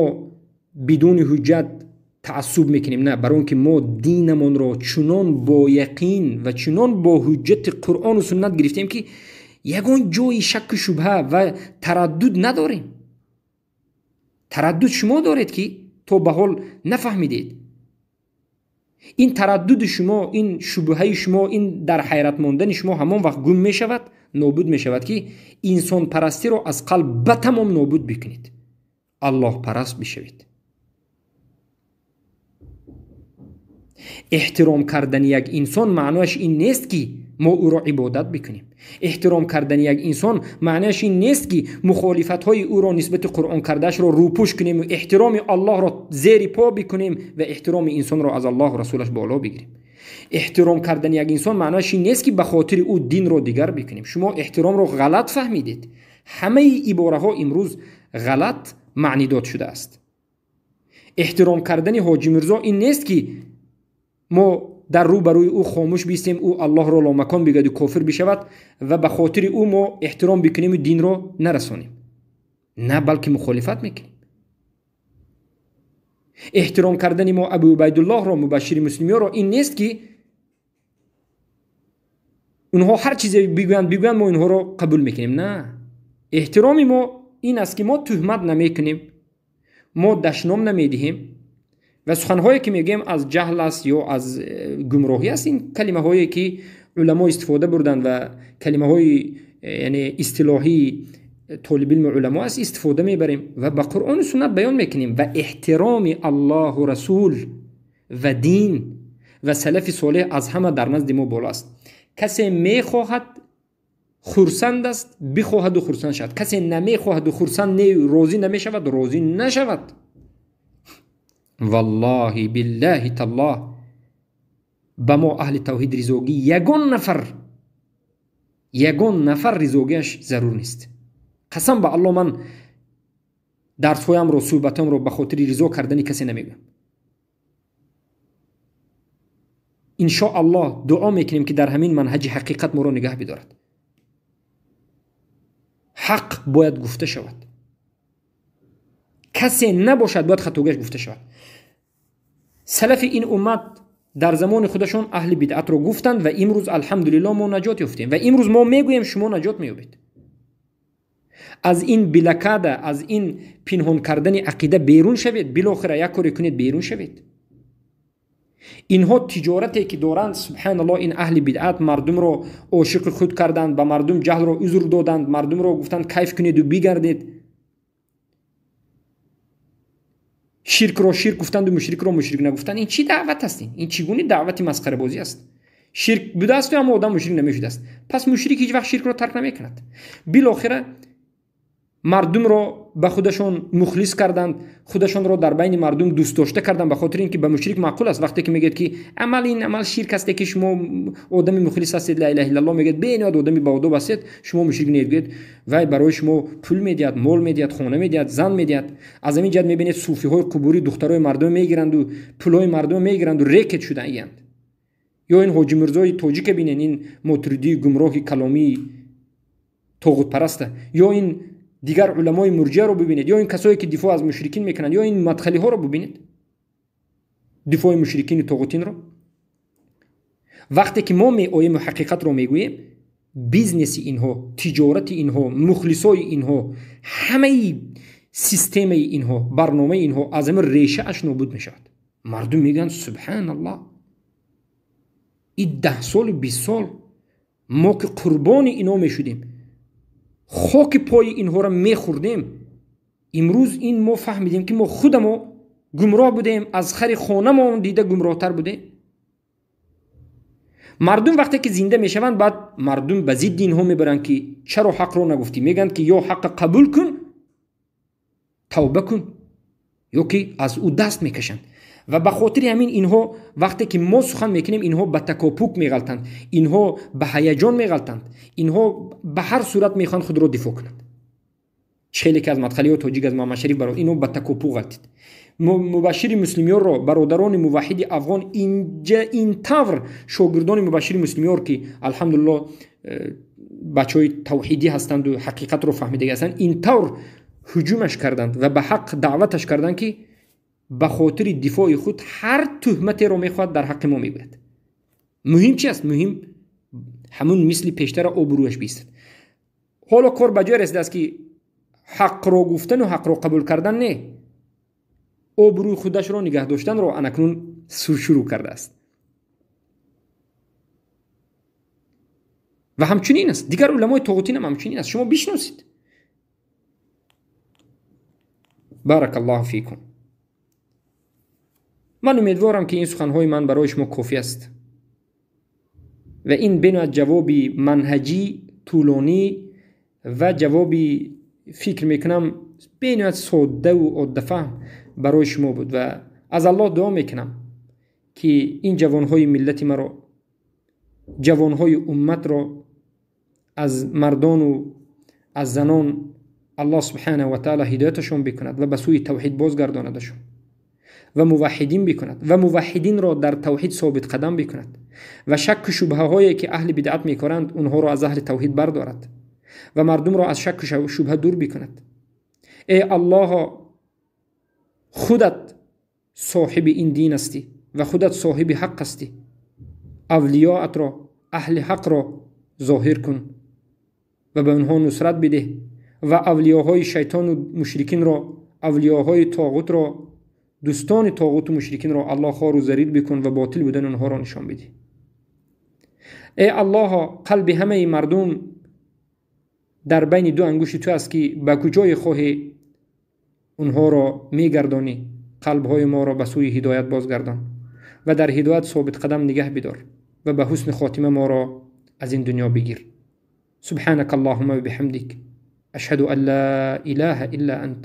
бидуни ҳуҷҷат таассуб мекунем, на, барои он ки мо динамонро чунон бо яқин ва чунон бо ҳуҷҷати Қуръону суннат гирифтем ки ягон ҷои шакку шубҳа ва тараддуд надорем. Тараддуд шумо доред ки то ба ҳол нафаҳмидед. Ин тараддуди шумо, ин шубҳаи шумо, ин дар ҳайрат мондани шумо ҳамон вақт гум мешавад, нобуд мешавад ки инсонпарастиро аз қалб ба тамом нобуд бикунед, аллоҳпараст бишавед. Эҳтиром кардани як инсон маънояш ин нест ки мо ӯро ибодат бикунем. Эҳтиром кардани як инсон маънояш ин нест ки мухолифатҳои ӯро нисбати Қуръон кардаашро рӯпӯш кунем ва эҳтироми Аллоҳро зери по бикунем ва эҳтироми инсонро аз Аллоҳу расулаш боло бигирем. Эҳтиром кардани як инсон маънояш ин нест, ки ба хотири ӯ динро дигар бикунем. Шумо эҳтиромро ғалат фаҳмидед. Ҳамаи ибораҳо имрӯз ғалат маънидод шудааст. Эҳтиром кардани Ҳоҷи Мирзо ин нест, ки мо дар рӯ барои ӯ хомӯш бистем, ӯ Аллоҳро ломакон бигӯяду кофир бишавад ва ба хотири ӯ мо эҳтиром бикунему динро нарасонем. На, балки мухолифат мекунем. Эҳтиром кардани мо Абу Убайдуллоҳро, мубашшири муслимиёро ин нест, ки онҳо ҳар чизе бигӯянд, мо инҳоро қабул мекунем. На, эҳтироми мо ин аст, ки мо туҳмат намекунем, мо дашном намедиҳем ва суханҳое ки мегӯем аз ҷаҳл аст ё аз гумроҳӣ аст. Ин калимаҳое ки уламо истифода бурданд ва калимаҳои яъне истилоҳии толибилму уламо аст, истифода мебарем ва ба Қуръону суннат баён мекунем ва эҳтироми Аллоҳу расул ва дин ва салафи солеҳ аз ҳама дар назди мо боло аст. Касе мехоҳад хурсанд аст, бихоҳаду хурсанд шавад. Касе намехоҳаду хурсанд не, розӣ намешавад, розӣ нашавад. Валлоҳи биллаҳи таллоҳ, ба мо аҳли тавҳид ризогӣ ягон нафар ризогиаш зарур нест. Қасам ба Аллоҳ, ман дарсҳоямро, суҳбатамро ба хотири ризо кардани касе намегӯям. Иншоаллоҳ дуо мекунем, ки дар ҳамин манҳаҷи ҳақиқат моро нигаҳ бидорад. Ҳақ бояд гуфта шавад. Касе набошад, бояд хатогиаш гуфта шавад. Салафи ин уммат дар замони худашон аҳли бидъатро гуфтанд ва имрӯз алҳамдулиллоҳ мо наҷот ёфтем ва имрӯз мо мегӯем, шумо наҷот меёбед. Аз ин блокада, аз ин пинҳон кардани ақида берун шавед, билохира як коре кунед, берун шавед. Инҳо тиҷорате ки доранд, субҳаналлоҳ, ин аҳли бидъат мардумро ошиқи худ карданд, ба мардум ҷаҳлро узр доданд, мардумро гуфтанд кайф кунеду бигардед, ширкро ширк гуфтанду мушрикро мушрик нагуфтанд. Ин чӣ даъват аст? Ин чӣ гуна даъвати масхарабозӣ аст? Ширк будааст, аммо одам мушрик намешудааст. Пас мушрик ҳеҷ вақт ширкро тарк намекунад. Билохира мардумро ба худашон мухлис карданд, худашонро дар байни мардум дӯстдошта карданд, ба хотири ин ки ба мушрик маъқул аст. Вақте ки мегӯяд, ки амал ин амал ширк аст, ки шумо одами мухлис ҳастед, ла илаҳа иллаллоҳ мегӯяд, бениҳоят одами баодоб ҳастед, шумо мушрик неед, гӯяд вай барои шумо пул медиҳад, мол медиҳад, хона медиҳад, зан медиҳад. Аз ҳамин ҷиҳат мебинед суфиҳои қубурӣ духтарои мардум мегиранду пулҳои мардум мегиранду рекет шудаиянд. Ё ин Ҳоҷи Мирзои тоҷика бинед, ин мотуридии гумроҳи каломии тоғутпараста, ё ин дигар уламои мурҷиаро бибинед, ё ин касое ки дифоъ аз мушрикин мекунанд, ё ин мадхалиҳоро бибинед, дифои мушрикини тоғутинро. Вақте ки мо меоему ҳақиқатро мегӯем, бизнеси инҳо, тиҷорати инҳо, мухлисои инҳо, ҳамаи системаи инҳо, барномаи инҳо аз ҳамин решааш нобуд мешавад. Мардум мегӯянд субҳаналлоҳ, ин 10 солу 20 сол мо ки қурбони ино мешудем, хоки пои инҳоро мехӯрдем, имрӯз ин мо фаҳмидем, ки мо худамо гумроҳ будем, аз хари хонамон дида гумроҳтар будем. Мардум вақте ки зинда мешаванд, баъд мардум ба зидди инҳо мебаранд, ки чаро ҳақро нагуфтӣ? Мегӯянд, ки ё ҳаққа қабул кун, тавба кун, ё ки аз ӯ даст мекашанд. Ва ба хотири ҳамин инҳо вақте ки мо сухан мекунем, инҳо ба такопук меғалтанд, инҳо ба ҳаяҷон меғалтанд, инҳо ба ҳар сурат мехоҳанд худро дифоъ кунанд. Хеле ки аз мадхалиҳо тоҷик аз Муҳаммадшариф баро, инҳо ба такопук ғалтид. Мубашшири муслимиёрро бародарони муваҳҳиди афғон инҷа ин тавр шогирдони мубашшири муслимиёр, ки алҳамдулиллоҳ бачаҳои тавҳидӣ ҳастанду ҳақиқатро фаҳмидаги ҳастанд, ин тавр ҳуҷумаш карданд ва ба ҳақ даъваташ карданд, ки ба хотири дифои худ ҳар туҳматеро мехоҳад дар ҳаққи мо мегӯяд. Муҳим чи аст? Муҳим ҳамун мисли пештара обрӯяш биистад. Ҳоло кор ба ҷое расидааст, ки ҳақро гуфтану ҳақро қабул кардан не, обрӯи худашро нигаҳ доштанро анакнун шурӯъ кардааст. Ва ҳамчунин аст дигар уламои тоғутин ҳам ҳамчунин аст. Шумо бишносед. Баракаллоҳу фикум. Ман умедворам, ки ин суханҳои ман барои шумо кофӣ аст ва ин бениҳоят ҷавоби манҳаҷӣ, тӯлонӣ ва ҷавоби фикр мекунам бениҳоят соддаву оддафаҳм барои шумо буд ва аз Аллоҳ дуо мекунам. ки ин ҷавонҳои миллати маро, ҷавонҳои умматро аз мардону аз занон Аллоҳ субҳанаҳу ва таъоло ҳидояташон бикунад ва ба сӯи тавҳид бозгардонадашон ва муваҳҳидин бикунад ва муваҳҳидинро дар тавҳид собитқадам бикунад ва шакку шубҳаҳое ки аҳли бидъат мекоранд, онҳоро аз аҳли тавҳид бардорад ва мардумро аз шакку шубҳа дур бикунад. Эй Аллоҳо, худат соҳиби ин дин ҳастӣ ва худат соҳиби ҳақ ҳастӣ. Авлиёатро, аҳли ҳақро зоҳир кун ва ба онҳо нусрат бидеҳ ва авлиёҳои шайтону мушрикинро, авлиёҳои тоғутро, дӯстони тоғуту мушрикинро Аллоҳ хору зарир бикун ва ботил будани онҳоро нишон бидеҳ. Эй Аллоҳо, қалби ҳамаи мардум дар байни ду ангушти ту аст, ки ба куҷое хоҳӣ онҳоро мегардонӣ. Қалбҳои моро ба сӯи ҳидоят бозгардон ва дар ҳидоят собитқадам нигаҳ бидор ва ба ҳусни хотима моро аз ин дунё бигир. سبحانك اللهم وبحمدك، أشهد أن لا إله إلا أنت،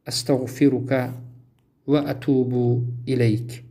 أستغفرك وأتوب إليك.